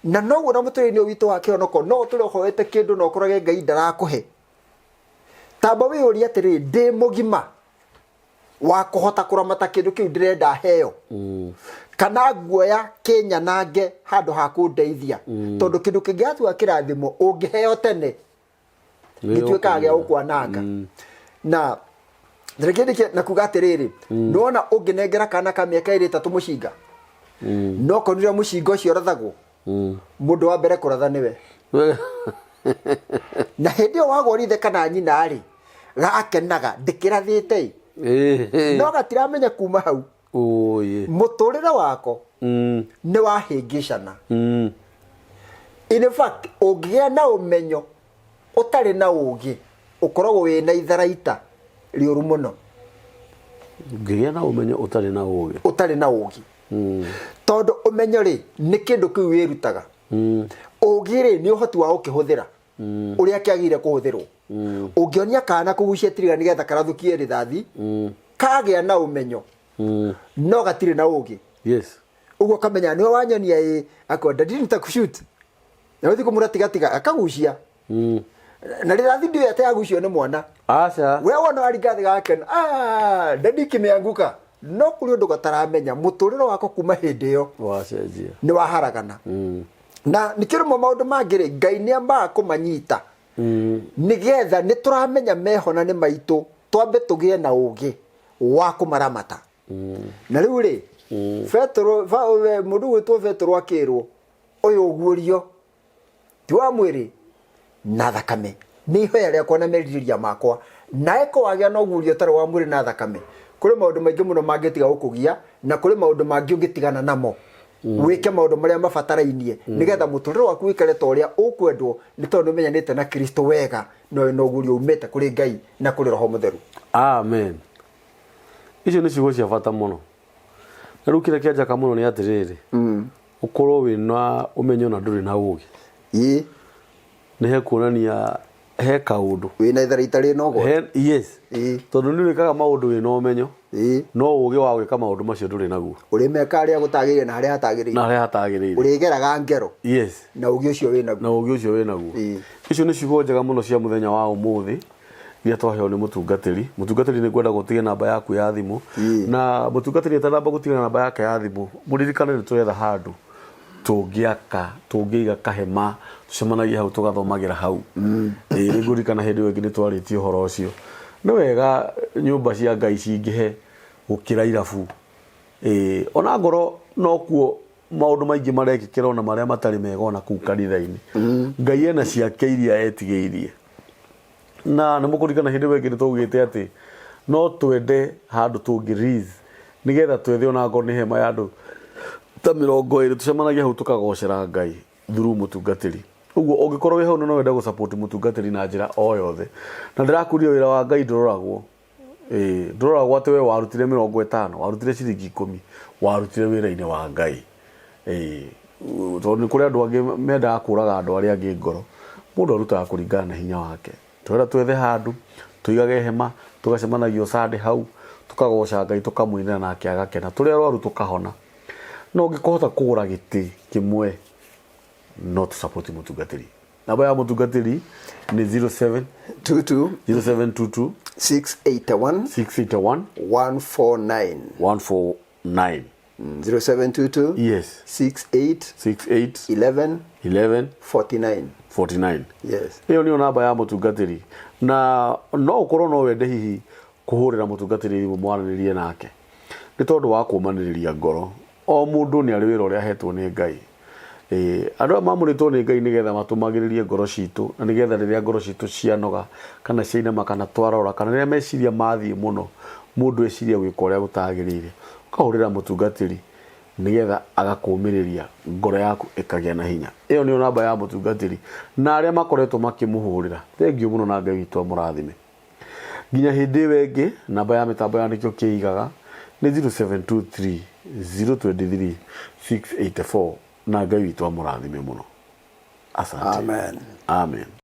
Na noguo na mũtũrĩre-inĩ ũyũ witũ wa kĩhonoko, no ũtũre ũhoete kĩndũ na ũkorage Ngai ndarakũhe. Tamba wĩyũrie atĩrĩrĩ, ndĩ mũgima wa kũhota kũramata kĩndũ kĩu ndĩrenda heo, kana nguoya kĩnyanange handũ ha kũndeithia? Tondũ kĩndũ kĩngĩgatua kĩrathimo ũngĩheo tene gĩtuĩkaga gĩa gũkwananga. Na reke ndĩke na kuga atĩrĩrĩ, nĩwona ũngĩnengera kana ka mĩaka 2 3 mũcinga, no konire mũcinga ũcio ũrathagwo, mũndũ wa mbere kũratha nĩwe. Na hĩndĩ ĩyo wagwo ithe kana nyina rĩ, gakenaga ndĩkĩrathĩte ĩ, no gatiramenya kuma hau mũtũrĩre wako nĩ wahĩngĩcana. In fact, ũngĩgĩa na ũmenyo ũtarĩ na ũgĩ, ũkoragwo wĩna itharaita rĩũru mũno. Ũngĩgĩa na ũmenyo ũtarĩ na ũgĩ. Ũtarĩ na ũgĩ. Tondũ ũmenyo rĩ, nĩ kĩndũ kĩu wĩrutaga. Ũgĩ rĩ, nĩ ũhoti wa gũkĩhũthĩra ũrĩa kĩagĩrĩire kũhũthĩrwo. Ũngĩonia kana kũgucia tiriga nĩgetha karathũkie rithathi, kagĩa na ũmenyo no gatirĩ na ũgĩ. Ũguo kamenya nĩwe wanyonia ĩ akwenda ndini nitakushoot, na ũthiĩ kũmũra tigatiga akagucia na rithathi ndiũĩ atĩ agucio nĩ mwana. Aca. We wona waringa thĩ gakena, ah, daddy kimeanguka, no kũrĩ ũndũ gataramenya mũtũrĩre wako kuma hĩndĩ ĩyo wacenjia. Nĩ waharagana. Na nĩkĩo rĩmwe maũndũ mangĩ rĩ, Ngai nĩ ambaga kũmanyita nĩgetha nĩ tũramenya meho na nĩ maitũ, twambe tũgĩe na ũgĩ wa kũmaramata. Na rĩu rĩ, Petero, mũndũ gwĩtwo Petero akĩrwo ũyũ ũguũrio ti wa mwĩrĩ na thakame, nĩ ihoya rĩakwa na merirĩria makwa. Na eko wagĩa na ũguũrio ũtarĩ wa mwĩrĩ na thakame, kũrĩ maũndũ maingĩ mũno mangĩtiga gũkũgia, na kũrĩ maũndũ mangĩ ũngĩtigana namo, wĩke maũndũ marĩa mabatarainie nĩgetha mũtũrĩre waku wĩkare ta ũrĩa ũkwendwo, nĩ tondũ nĩ ũmenyanĩte na Kristo wega na wĩna ũguũrio umĩte kũrĩ Ngai na kũrĩ Roho Mũtheru. Amen. Icio nĩ ciugo cia bata mũno. Na rĩu kĩrĩa kĩanjaka mũno nĩ atĩrĩrĩ, ũkorwo wĩna ũmenyo na ndũrĩ na ũgĩ, nĩ hekuonania He kaũndũ. Wĩna itharaita rĩna ũgwati. Yes. Ĩĩ. Tondũ nĩ ũrĩkaga maũndũ wĩna ũmenyo. Ĩĩ. No ũgĩ wa gwĩka maũndũ macio ndũrĩ naguo. Ũrĩmeka harĩa gũtagĩrĩire na harĩa hatagĩrĩire. Na harĩa hatagĩrĩire. Ũrĩgeraga ngero. Yes. Na ũgĩ ũcio wĩ naguo. Na ũgĩ ũcio wĩ naguo. Ĩĩ. Icio nĩ ciugo njega mũno cia mũthenya wa ũmũthĩ iria twaheo nĩ mũtungatĩri. Mũtungatĩri, nĩ ngwenda gũtige namba yaku ya thimũ. Ĩĩ. Na mũtungatĩri atanamba gũtiga namba yake ya thimũ, mũririkane nĩ tũretha handũ tũngĩaka, tũngĩiga kahema, tũcemanagie hau, tũgathomagĩra hau. Ĩĩ, nĩ ngũririkana hĩndĩ ĩyo ĩngĩ nĩ twarĩtie ũhoro ũcio. Nĩ wega nyũmba cia Ngai cingĩhe gũkĩra irabu. Ĩĩ, ona ngorwo nokuo maũndũ maingĩ marekĩkĩra, ona marĩa matarĩ mega ona kũu kanitha-inĩ, Ngai ena ciake iria etigĩirie. Na nĩ mũkũririkana hĩndĩ ĩyo ĩngĩ nĩ twaugĩte atĩ no twende handũ tũngĩ raise nĩgetha twethe ona ngorwo nĩ hema ya andũ ta 20, tũcemanagie hau tũkagocera Ngai through mũtungatĩri. Ũguo ũngĩkorwo wĩ hau na no wende gũ-support mũtungatĩri na njĩra o yothe, na ndĩrakuria, wĩra wa Ngai ndũroragwo. Ĩĩ, ndũroragwo atĩ we warutire 50, warutire ciringi 10, warutire wĩra-inĩ wa Ngai. Ĩĩ, tondũ nĩ kũrĩ andũ angĩ mendaga kũraga andũ arĩa angĩ ngoro. Mũndũ arutaga kũringana na hinya wake. Twenda twethe handũ tũigage hema, tũgacemanagio Sunday hau, tũkagoca Ngai, tũkamũinĩra nake agakena, tũrĩ arwaru tũkahona. No ũngĩkũhota kũgũra gĩtĩ kĩmwe, no tũ-support mũtungatĩri. Namba ya mũtungatĩri nĩ 07 22 0722 681 681 149. 149. 0722 Yes. 68 68 11 11 49. 49. Yes. Ĩyo nĩyo namba ya mũtungatĩri, na no ũkorwo no wende hihi kũhũrĩra mũtungatĩri thimũ mwaranĩrie nake, nĩ tondũ wa kũmanĩrĩria ngoro. O mũndũ nĩ arĩ wĩra ũrĩa ahetwo nĩ Ngai. Ĩĩ, andũ aya mamũrĩtwo nĩ Ngai nĩgetha matũmagĩrĩrie ngoro citũ, na nĩgetha rĩrĩa ngoro citũ cianoga kana ciainama kana twarora kana rĩrĩa meciria mathiĩ mũno, mũndũ eciria gwĩka ũrĩa gũtagĩrĩire, ũkahũrĩra mũtungatĩri nĩgetha agakũmĩrĩria, ngoro yaku ĩkagĩa na hinya. Ĩyo nĩyo namba ya mũtungatĩri, na arĩa makoretwo makĩmũhũrĩra, thengiũ mũno na Ngai witũ amũrathime. Nginya hĩndĩ ĩyo ĩngĩ, namba ya mĩtambo ya nĩkĩo kĩigaga nĩ 0723 023 684, na Ngai witũ amũrathime mũno. Asante. Amen. Amen.